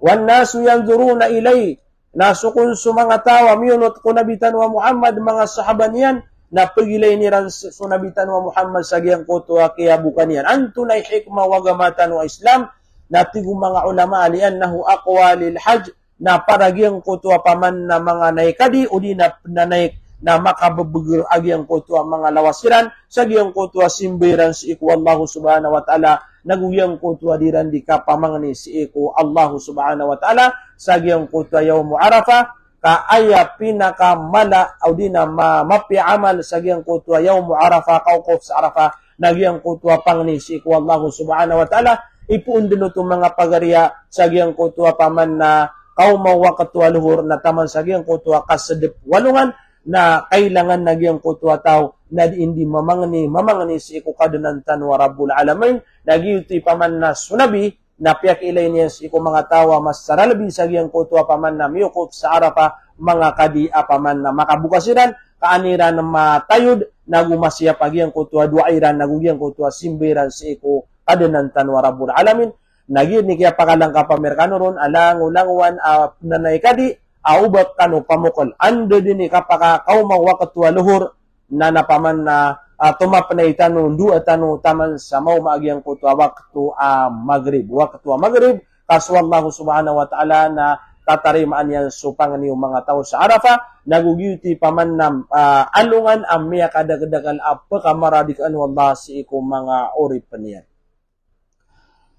Wan nasu yanzuruna ilayh. Na so kon so manga taw a miyonot ko Nabi tano a Muhammad, manga sahaba niyan, na pgilayn iran so, so Nabi tano a Muhammad sa giyangkoto a kiyaboka niyan. Antonaa i hikmah o agama tano a Islam? Na tig o manga ulama, li'annahu aqwa lil hajj, na para giyangkoto a paman na manga naik hadi, odi na pnanaik na makabebegr a giyangkoto a manga lawas iran sa giyangkoto a simba iran sii ko Allah subhanahu wa ta'ala, nago giyangkoto a di iran di kapamangni sii ko Allah subhanahu wa ta'ala sa giyangkoto a Yawmu Arafah, ka aya pinakamala odi na ma-, mapiya a amal sa giyangkoto a Yawmu Arafah, kawkof sa Arafah, na giyangkoto a pangni sii ko Allah subhanahu wa ta'ala. Ipoon dn oto manga pagariya sa giyangkoto a paman na kaoma o wakto a lohor na taman sa giyangkoto a kasdp o alongan, na kailangan na giyangkoto a taw na di indi mamangni, mamangni sii ko Kadnan tano a Rabbul Alamin, na giyoto i paman na so Nabi, na piyakiilay niyan sii ko manga taw a masaralbi sa giyangkoto a paman na miyokof sa Arafah, manga kadi a paman na makaboka siran, ka an iran matayod, nago masiyap a giyangkoto a doa iran, nago giyangkoto a simba iran sii ko Kadnan tano a Rabbul Alamin. Na giya ini kiyapakalangkap ami rkano ron, a langolangowan a pnanaik hadi, a oba kano pamokl. Anda dn i kapakakaoma o wakto a lohor, na na paman na, ah, tomapnay tano, ndoa tano taman sa maoma a giyangkoto a wakto a Maghrib. Wakto a Maghrib, ka so Allah subhanahu wa ta'ala na tatarimaan iyan so pangni o manga taw sa Arafah, nago giyoto i paman na, ah, alongan a miyakadakdakl a pkamaradikaan o Allah sii ko manga oripn iyan.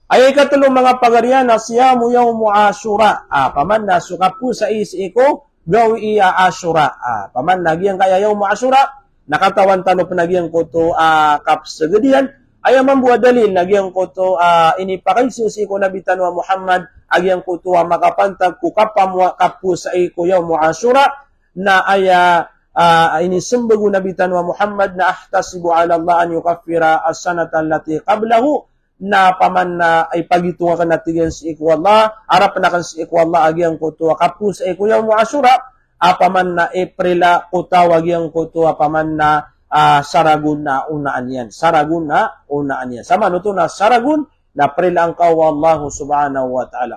Aya ikatlo manga pagariya na siyamu yawmu Ashura. Ah, paman na so kapowasai sii ko gawii a Ashura. Ah, paman na giyangkaya yawmu Ashura, na katawan tano pn a giyangkoto a kapsagad iyan. Aya mambo a dalil na giyangkoto a inipakaiza sii ko Nabi tano a Muhammad a giyangkoto a makapantag ko kapamowa-, kapowasai ko yawmu Ashura, na aya, ah, inismbag o Nabi tano a Muhammad na, "Ahtasibu ala Allah an yukaffira as-sanata allati qablahu." Na paman na ipagitong akn a tig iyan sii ko Allah, arapn akn sii ko Allah a giyangkoto a kapowasai ko yawmu Ashura, a paman na iprila ko taw a giyangkoto a paman na, ah, saragon a onaan iyan, saragon a onaan iyan. Samanoto na saragon na prilaan ka o Allah subhanahu wa ta'ala.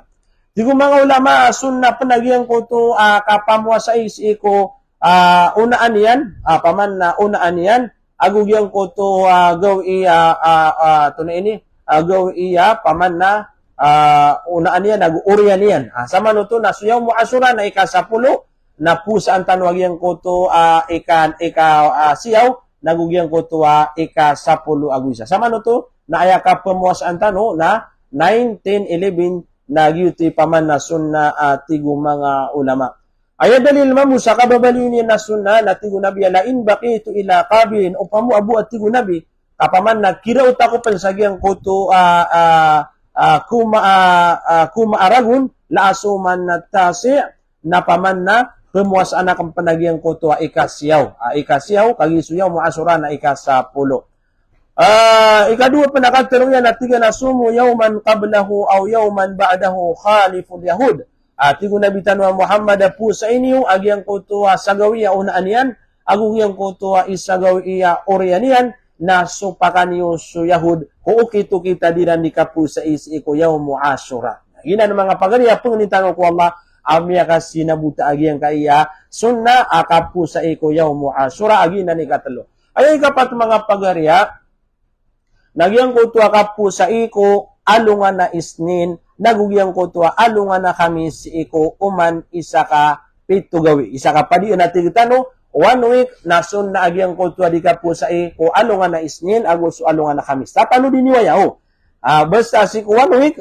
Tig o manga ulama, sunnah pn a giyangkoto a kapamowasai sii ko, ah, onaan iyan, ah, paman na onaan iyan, ago giyangkoto a gawii a, ah, ah, antonaa ini, a gawii a paman na, ah, onaan iyan ago oriyan iyan. Ah, samanoto na so yawmu Ashura na ika sapolo, na powasaan tano a giyangkoto a ika, ika, ah, siyaw, nago giyangkoto a ika sapolo ago isa. Samanoto na aya kapamowasaan tano na nine, ten, eleven, na giyoto i paman na sunnah, ah, tig o manga ulama. Aya dalil mambo sa kababaloy niyan na sunnah, na tig o Nabi a, "La in baqitu ila qabil." Opama a bo a tig o Nabi, ka paman na kiraot ako pn sa giyangkoto a, ah, ah, koma, ah, ah, koma a ragon, la asumanna tasi', na paman na pmowasaan akn pn a giyangkoto a ika siyaw. Ah, ika siyaw, kagiya so yawmu Ashura na ika sapolo. Ah, ikadowa pn a katharo iyan a tig iyan a, "Sumu yawman qablahu aw yawman ba'dahu khaliful yahud." Ah, tig o Nabi tano a Muhammad a powasai niyo a giyangkoto a sa gawii a onaan iyan, ago giyangkoto a isa gawii a oriyan iyan, na sopaka niyo so Yahud ko okit-okit a di iran di kapowasai sii ko yawmu Ashura. Giyanan manga pagari a pangnin tano ko Allah, a miyakasinabota a giyangkaya sunnah a kapowasai ko yawmu Ashura a giyanan i katelo. Aya ikapat manga pagariya, na giyangkoto a kapowasai ko alongan a Isnin, nago giyangkoto a alongan a Khamis sii ko oman isa ka pito gawii, isa ka padi na tig tano, one week, na sunnah a giyangkoto a di kapowasai ko alongan a Isnin ago so alongan a Khamis. Sa pano di niyo aya, o. Ah, basta sii ko one week,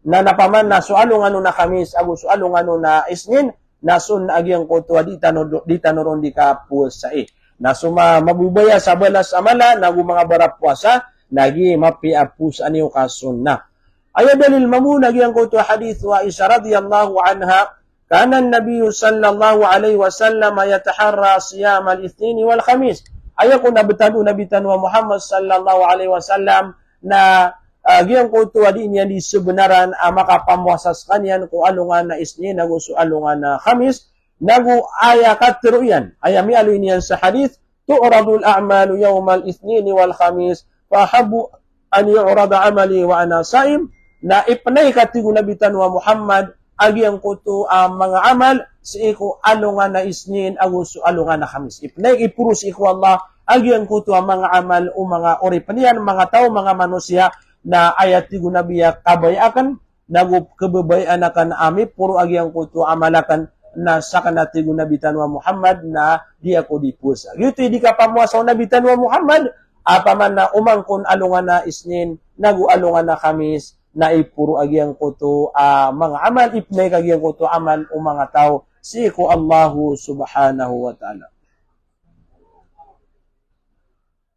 na, na opama na so alongan on a Khamis ago so alongan on a Isnin, na sunnah a giyangkoto a di tano, di tano ron di kapowasai. Na so ma-, mababaya sa balas a mala, nago manga barapowasa, na giya mapiya a powasaan iyo ka sunnah. Aya dalil mambo na giyangkoto a hadith o Aisha radhiyallahu anha, kana an-Nabi sallallahu alaihi wasallam yataharra siyam al-Ithnin wal Khamis. Aya kon a betad o Nabi tano a Muhammad sallallahu alaihi wasallam na, ah, giyangkoto a di niyan di sebenaran a makapamowasa sekaniyan ko alongan a Isnin ago so alongan a Khamis, nago aya katero iyan, aya miyaaloy niyan sa hadith, tu'radul a'malu yawmal Ithnin wal Khamis, fa ahabbu an yu'rada amali wa ana sa'im, na ipenay, ka tig o Nabi tano a Muhammad, a giyangkoto a manga amal sii ko alongan a Isnin ago so alongan a Khamis. Ipenay, iporo sii ko Allah a giyangkoto a manga amal o manga oripen iyan, manga taw, manga manosiya, na aya tig o Nabi a kabaya aken, nago kebebayaan aken a miporo a giyangkoto a amal aken, na saken, a tig o Nabi tano a Muhammad, na di ako di powasa. Giyoto i di kapamowasa o Nabi tano a Muhammad, a opama na oman kon alongan a Isnin, nago alongan a Khamis, na iporo a giyangkoto a manga amal, ipenay ka giyangkoto a amal o manga taw sii ko Allahu subhanahu wa ta'ala.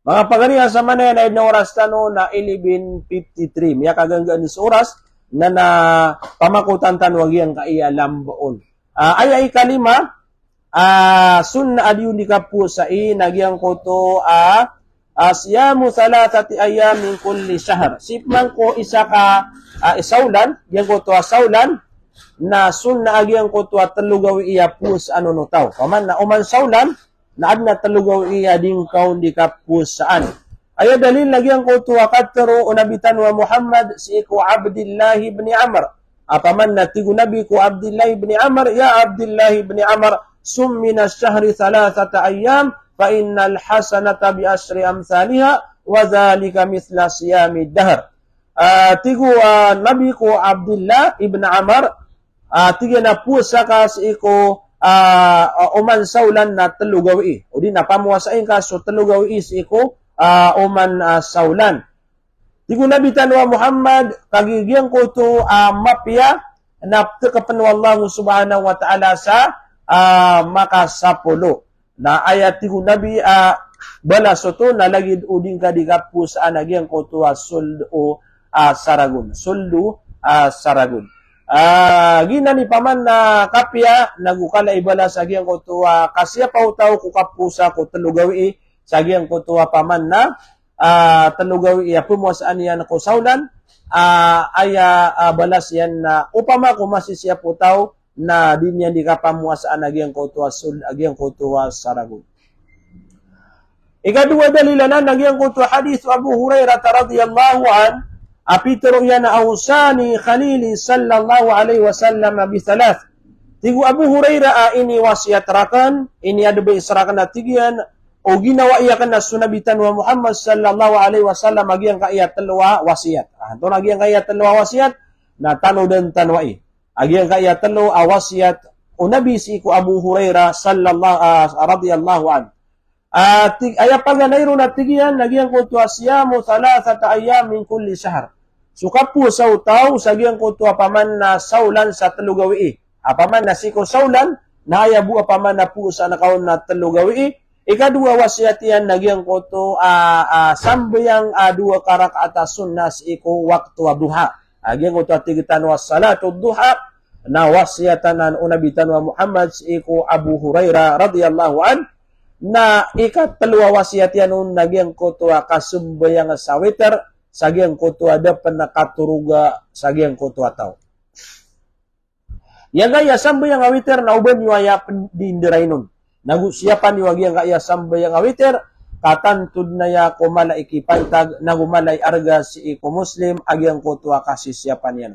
Manga pagari, sa manaya na aya den a oras tano na eleven fifty-three. Miyakaganggaan so oras, na, na pamakotan tano a giyangkaya lamba on. Ah, aya ikalima, ah, sunnah a di on di kapowasai na giyangkoto a, ah, siyamu thalathati ayyam min kulli shahr. Sii pman ko isa ka, ah, Sawlan, giyangkoto a Sawlan, na sunnah a giyangkoto a telo gawii a powasaan on o taw. Opama na oman Sawlan, na aden a telo gawii a di ngka on di kapowasaan. Aya dalil na giyangkoto a katero o Nabi tano a Muhammad sii ko Abdillah ibn Amr. A opama na tig o Nabi ko Abdillah ibn Amr, "Ya Abdillah ibn Amr, sum min ash-shahri thalathata ayyam, fa innal hasanata bi ashri amthaliha, wa dhalika mithla siyamid dahr." Ah, tig o, ah, Nabi ko Abdillah ibn Amr, ah, tig iyan a powasa ka sii ko, ah, ah, oman Sawlan na telo gawii. O di na pamowasai ngka so telo gawii sii ko, ah, oman, ah, Sawlan. Tig o Nabi tano a Muhammad, kagiya giyangkoto a, ah, mapiya na ptekepen o Allah subhanahu wa ta'ala sa, ah, makasapolo. Na aya tig o Nabi a, ah, balas oto na lagid o di ngka di kapowasaan a giyangkoto a sold o, ah, saragon. Sold o, ah, saragon. Ah, giyanan i opama na kapiya, nago kala i balas a giyangkoto a, ah, kasiyapa o taw ko kapowasa ko telo gawii, sa giyangkoto a opama na, ah, telo gawii a pemowasaan iyan ko Sawlan, ah, aya, ah, balas iyan na opama ko masisiyapa o taw, na di niyan di kapamowasaan a giyangkoto a sold, a giyangkoto a saragon. Ikadowa dalil anan na giyangkoto a hadith o Abu Hurairah radhiyallahu anhu, a pitero iyan a, "Awsani khalili sallallahu alaihi wasallam bi thalath." Tig o Abu Hurairah a iniwasiyat raken, ini-advise raken a tig iyan, o ginawai aken a so Nabi tano a Muhammad sallallahu alaihi wasallam a giyangkaya telo a wasiyat. Ah, antonaa giyangkaya telo a wasiyat? Na tano den tano ai. A giyangkaya telo a wasiyat o Nabi sii ko Abu Hurairah sallallahu, ah, radhiyallahu anhu. Ah, tig, aya paganay ron a tig iyan na giyangkoto a siyamu thalathata ayyam min kulli shahr. So kapowasa o taw sa giyangkoto a opama na Sawlan sa telo gawii. A opama na sii ko Sawlan, na aya bo a opama na powasaan ka on na telo gawii. Ikadowa wasiyat iyan na giyangkoto a, ah, sambayang a dowa ka rakaat a sunnah sii ko wakto a duha. A giyangkoto a tig tano a salatud duha, na wasiyat anan o Nabi tano a Muhammad sii ko Abu Hurairah radhiyallahu anhu, na ikatelo a wasiyat iyan on na giyangkoto a kasambayang sa witr, sa giyangkoto a da pen katoroga sa giyangkoto a taw. Giyangkaya sambayang a witr na oba niyo aya pen di nderai non. Nago siyapa niyo a giyangkaya sambayang a witr, ka tanto den aya ko mala i kipantag, nago mala i arga sii ko Muslim a giyangkoto a kasisiyapa niyan.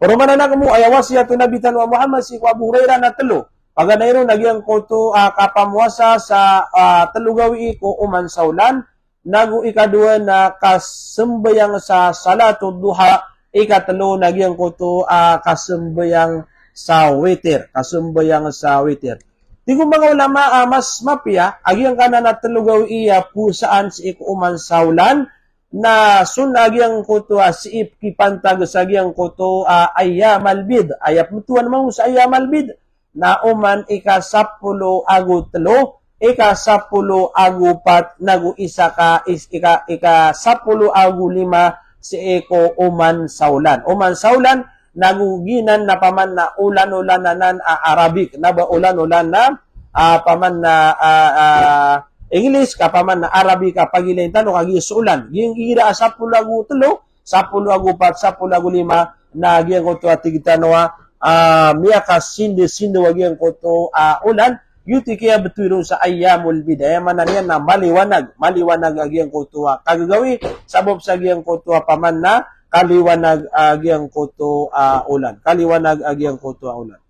Paromanan ako mo, aya wasiyat o Nabi tano a Muhammad sii ko Abu Hurairah na telo. Paganay ron a giyangkoto a kapamowasa sa, ah, telo gawii ko oman sa olan, nago ikadowa na kasambayang sa salatul duha, ikatelo na giyangkoto a kasambayang sa witir, kasambayang sa witir. Tig o manga ulama a mas mapiya a giyangkanan a telo gawii a powasaan sii ko oman sa olan, na sunnah a giyangkoto a sii pkipantag sa giyangkoto a ayyamal bid. Aya pmbtowan mambo sa ayyamal bid na oman ikasapolo ago telo, ikasapolo ago pat, nago isa ka, is-, ika, ikasapolo ago lima sii ko oman sa olan. Oman sa olan, nago giyanan na paman na olan-olan anan a Arabic, na ba olan-olan na, ah, paman na, ah, ah, English, ka paman na Arabic a pagilayn tano ka giya so olan. Giyangkira a sapolo ago telo, sapolo ago pat, sapolo ago lima, na giyangkoto a tig tano a, ah, miyakasindasindaw a giyangkoto a olan, giyoto i kiyabtowi ron sa ayyamul bid. Aya maana niyan na maliwanag, maliwanag a giyangkoto a kagagawii, sabap sa giyangkoto a paman na kaliwanag a giyangkoto a olan. Kaliwanag a giyangkoto a olan.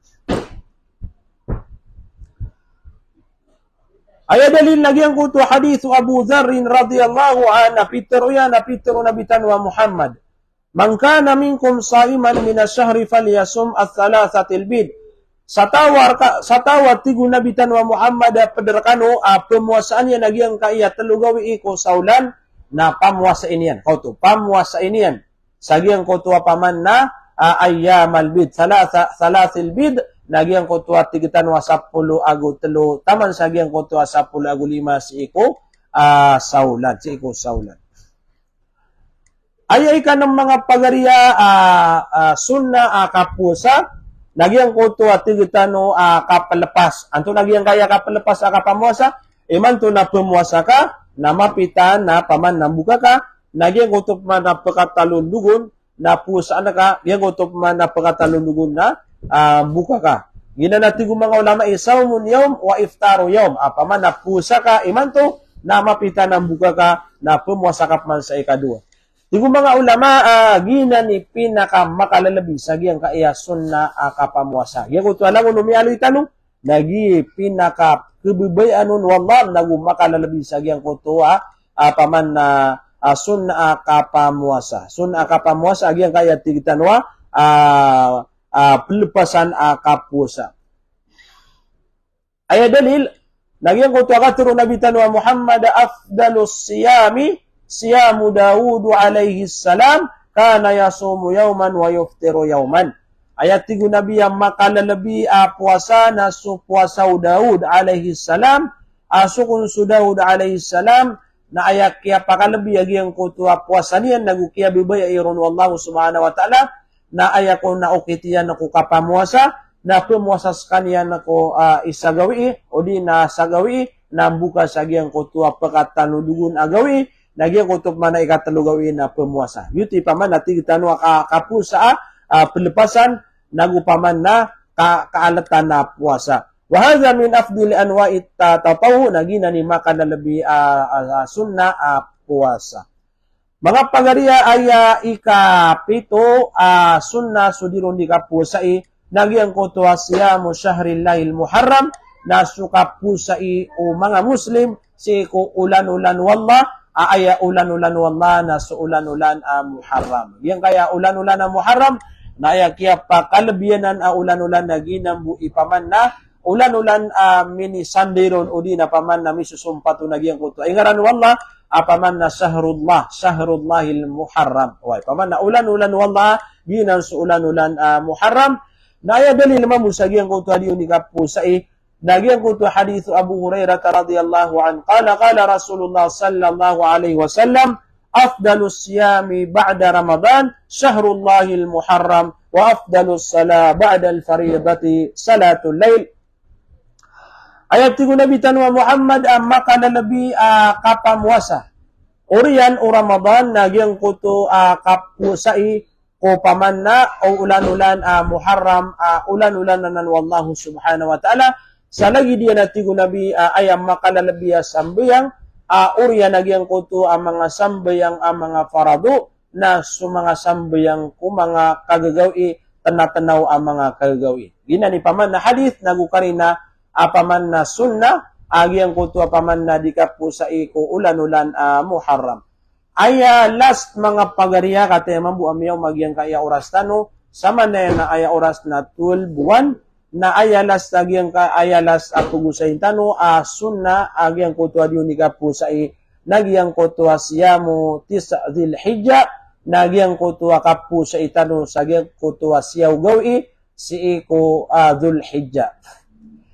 Aya dalil na giyangkoto a hadith o Abu Dharr radhiyallahu anhu, a pitharo iyan, a pitharo o Nabi tano a Muhammad, "Man kana minkum sa'iman min ash-shahri falyasum ath-thalathatil bid." Sa taw a rka-, sa taw a tig o Nabi tano a Muhammad a pd rkano a pmowasaan iyan a giyangkaya telo gawii ko sa olan, na pamowasai niyan. Kaoto, pamowasai niyan sa giyangkoto a paman na, ah, ayyamal bid, thalatha, thalathil bid, na giyangkoto a tig tano a sapolo ago telo, taman sa giyangkoto a sapolo ago lima sii ko, ah, sa olan, sii ko sa olan. Aya ikanem manga pagari a, ah, ah, sunnah a kapowasa, na giyangkoto a tig tano a kaplepas. Antonaa giyangkaya kaplepas a kapamowasa? Imanto na pmowasa ka, na mapita na paman na mboka ka, na giyangkoto paman na pkatalo ndogon, na powasaan ka, giyangkoto paman na pkatalo ndogon na, ah, mboka ka. Giyanan a tig o manga ulama i sawmun yawm wa iftaru yawm. A paman na powasa ka imanto, na mapita na mboka ka, na pmowasa ka paman sa ikadowa. Tig o manga ulama, ah, giyanan i pinakamakalalabi sa giyangkaya sunnah a kapamowasa. Giyangkoto a langon o miyaaloy tano, na giya i pinakakhababayaan on o Allah, nago makalalabi sa giyangkoto a, ah, paman na, ah, sunnah a kapamowasa. Sunnah a kapamowasa, a giyangkaya tig tano a, ah, ah, pelepasan a kapowasa. Aya dalil, na giyangkoto a katharo o Nabi tano a Muhammad, "Afdalus siyami siyamu Dawud alayhis salam, kana yasumu yawman wa yuftiru yawman." Aya tig o Nabi a makalalabi a powasa na so powasa o Dawud alayhis salam, a so kon so Dawud alayhis salam, na aya kiyapakalabi a giyangkoto a powasa niyan, nago kiyababayai ron o Allah subhanahu wa ta'ala, na aya kon na okit iyan ko kapamowasa, na pmowasa skaniyan ko, ah, isa gawii, odi na sa gawii, na mboka sa giyangkoto a pkatalo ndogon a gawii, na giyangkoto paman a ikatelo gawii na pmowasa. Giyoto i paman a tig tano a ka-, kapowasa a, ah, pelepasan, nago paman na ka-, kaaltan a powasa. Wa hadha min afdali anwa'it ta-, tatawwu, na giyanan i makalalabi a, a, a sunnah a powasa. Manga pagari a, aya ikapito a sunnah so di ron di kapowasai, na giyangkoto a siyamu shahrillahil muharram, na so kapowasai o manga Muslim sii ko olan-olan o Allah, a aya olan-olan o Allah na so olan-olan a Muharram. Giyangkaya olan-olan a Muharram, na aya kiyapakalabi anan a olan-olan na giyanan bo i paman na olan-olan a minisanday ron odi na paman na misosompat on a giyangkoto a ingaran o Allah, a paman na shahrullah, shahrullahil muharram. Oway, paman na olan-olan o Allah, giyanan so olan-olan a Muharram. Na aya dalil mambo sa giyangkoto a di on di kapowasai, na giyangkoto a hadith o Abu Hurairah radhiyallahu anhu. Qala, qala Rasulullah sallallahu alayhi wasallam, "Afdalus siyami ba'da Ramadan shahrullahil muharram, wa afdalus salah ba'dal faridati salatul layl." Aya tig o Nabi tano a Muhammad a makalalabi a kapamowasa oriyan o Ramadan na giyangkoto a kapowasai ko paman na o olan-olan a Muharram, a olan-olan anan o Allah subhanahu wa ta'ala. Sa lagid iyan a tig o Nabi a aya makalalabi a sambayang a oriyan a giyangkoto a manga sambayang a manga farado, na so manga sambayang ko manga kagagawii, tnatnaw a manga kagagawii. Giyanan i paman na hadith, nago karina a paman na sunnah, a giyangkoto a paman na di kaposai ko olan-olan a Muharram. Aya last manga pagari a kataya mambo a miyaoma giyangkaya oras tano, samanaya na aya oras na twelve one, na aya last a giyangka, aya last a pagosayin tano a sunnah a giyangkoto a di on di kaposai, na giyangkoto a siyamu tisa Dhul Hijjah, na giyangkoto a kaposai tano sa giyangkoto a siyaw gawii, sii ko, ah, Dhul Hijjah.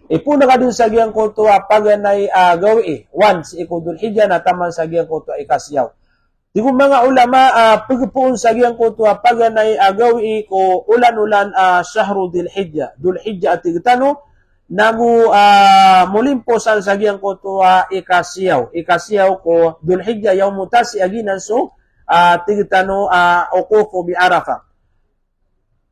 Ipoon ka dn sa giyangkoto a paganay a gawii, one, sii ko Dhul Hijjah, na taman sa giyangkoto a ikasiyaw. Tig o manga ulama, ah, pagpoon sa giyangkoto a paganay a gawii ko olan-olan a shahru Dhul Hijjah. Dhul Hijjah a tig tano, nago, ah, molimpo san sa giyangkoto a ikasiyaw. Ikasiyaw ko Dhul Hijjah, yawmu tasi a giyanan so, ah, tig tano, ah, wuqufu bi Arafah.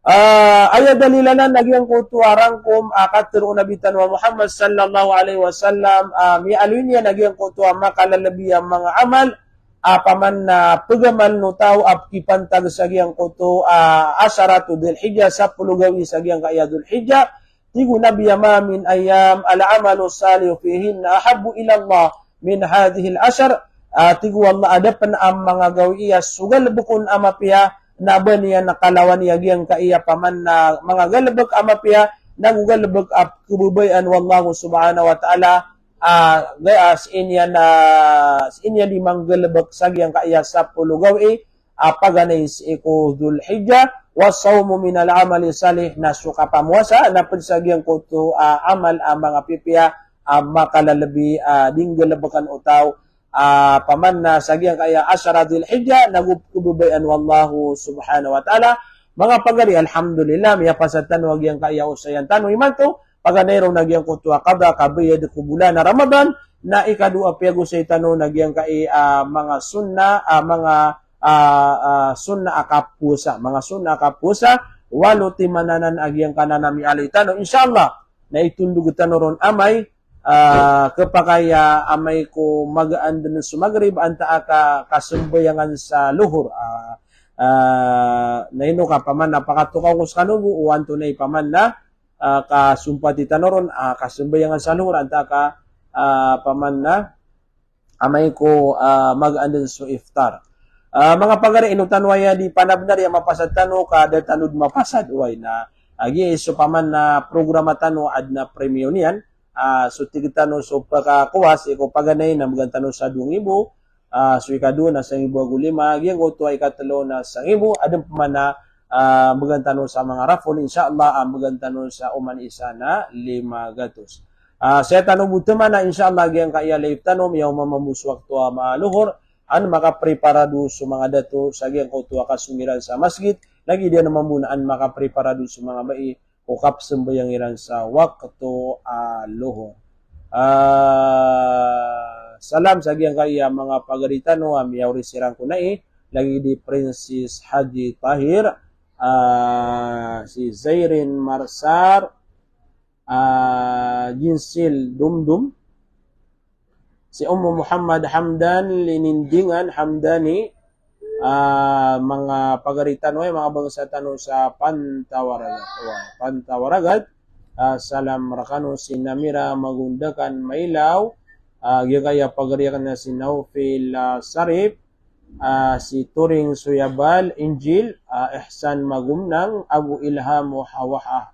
Ah, aya dalil anan na giyangkoto a rangkom a katharo o Nabi tano a Muhammad sallallahu alaihi wasallam, ah, miyaaloy niyan na giyangkoto a makalalabi a manga amal, ah, paman na pagamal o taw a pkipantag sa giyangkoto a, ah, asharatu Dhul Hijjah, sapolo gawii sa giyangkaya Dhul Hijjah. Tig o Nabi a, "Ma min ayyam al-amalu salihu fihinna ahabbu ila Allah min hadhihil ashar." Ah, tig o Allah, a da pn a manga gawii a so galbk on a mapiya na ba niyan kalawani a giyangkaya paman na manga galbk a mapiya, nago galbk a pkhababayaan o Allah subhanahu wa ta'ala, ah, ga-, ah, sii niyan, ah, sii niyan di manggalbk sa giyangkaya sapolo gawii a paganay sii ko Dhul Hijjah, "Wa sawmu minal amali salih," na so kapamowasa na pd sa giyangkoto a amal a manga pipiya a makalalabi a di nggalbkn o taw, ah, paman na sa giyangkaya ashara Dhul Hijjah, nago pkhababayaan o Allah subhanahu wa ta'ala. Manga pagari, alhamdulillah, miyapasad tano a giyangkaya osayan tano imanto, paganay ron a giyangkoto a qada, kabayad ko bolan a Ramadan, na ikadowa a piyagosay tano na giyangkai, ah, manga sunnah, ah, manga, ah, ah, sunnah a kapowasa, manga sunnah a kapowasa, walo timan anan a giyangkanan a miyaaloy tano. Insha Allah, na itondog tano ron amay, ah, khapakay a amay ko magaan dn so Maghrib antaa ka kasambayangan sa Lohor. Ah, ah, na ino ka paman na pakatokaw ko skano bo, o antonaa i paman na, ah, kasompati tano ron, ah, kasambayangan sa Lohor antaa ka, ah, paman na amay ko, ah, magaan dn so iftar. Ah, manga pagari, ino tano aya di panabnar a mapasad tano ka da tano di mapasad, oway na, ah, giya i so paman na programa tano adn a premium iyan, ah, so tig tano so pakakowa sii ko paganay na mbgan tano sa dowa nggibo, ah, so ikadowa na sangibo ago lima, giyangkoto a ikatlo na sangibo, adn pman a, ah, mbgan tano sa manga raffle, insha Allah, ah, mbgan tano sa oman isa na lima gatos. Ah, saya tano bo tmana, insha Allah, giyangkaya live tano, miyaoma mambo so wakto a ma-, Lohor, an makapreparado so manga dato sa giyangkoto a kasong iran sa masgit, lagid iyan mambo na an makapreparado so manga bai ko kapsambayang iran sa wakto a Lohor. Ah, salam sa giyangkaya manga pagari tano a miyaori siran ko nai, lagid i Princess Haji Tahir, ah, si Zairin Marsar, ah, Jinsil Dumdum, si Ummu Muhammad Hamdan, Linindingan Hamdani, ah, manga pagari tano, ay, manga bangsa tano sa Pantawaragat. Wa, Pantawaragat. Ah, salam rkano si Namira Magundakan Mailaw, ah, giyangkaya pagari akn a si Naufil, ah, Sarip, ah, si Turing Suyabal, Injil, ah, Ihsan Magumnang, Abu Ilham Wahawaha.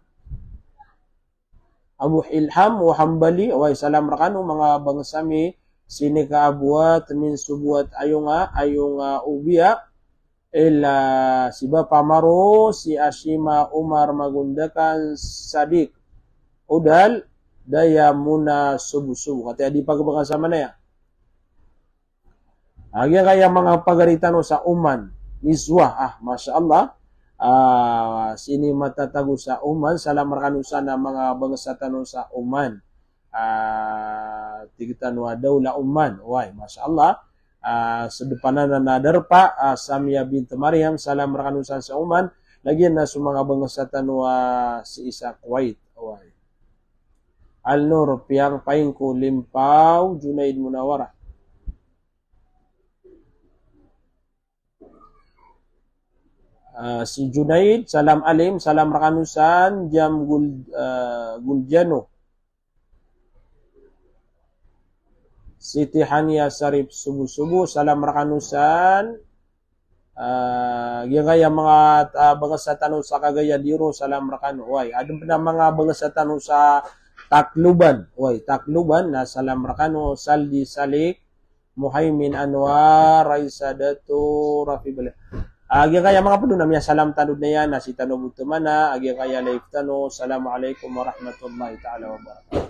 Abu Ilham Wahambali, oway, salam rkano manga bangsa mi, si Nika Abuat, Min Subuat, Ayonga, Ayonga Ubia, ila si Bapa Maro, si Ashima Umar Magundakan, Sadik Udal, Daya Muna Subusubu. Kataya di pagbangan sa manaya. Ah, giyangkaya manga pagari tano sa Oman. Mizwa, ah, masha Allah. Ah, sii matatago sa Oman, salam rkano san a manga bangsa tano sa Oman. Ah, tig tano a Dawla Oman. Way, masha Allah. Ah, sdpan anan a darpa, ah, Samia bint Mariam, salam rkano san sa Oman. Lagid anan so manga bangsa tano a sii sa Kuwait. Way. Alnur, Piang, Paingko, Limpaw, Junaid, Munawara. Ah, si Junaid, salam alim, salam rkano san Jam Gul-, ah, Guljano. Siti Hania Sarip Subu-subu, salam rkano san. Ah, giyangkaya manga, ah, bangsa tano sa Cagayan de Oro, salam rkano. Oway, adn pn a manga bangsa tano sa Tacloban. Oway, Tacloban, na salam rkano, Saldi Salik, Muhaimin Anwar, Raisa Dato, Rafi Bala. Ah, giyangkaya manga pd on a miyasalam tano dn iyan, na sii tano bo toman a, ah, giyangkaya live tano. Assalamu alaikum warahmatullahi taala wabarakatuh.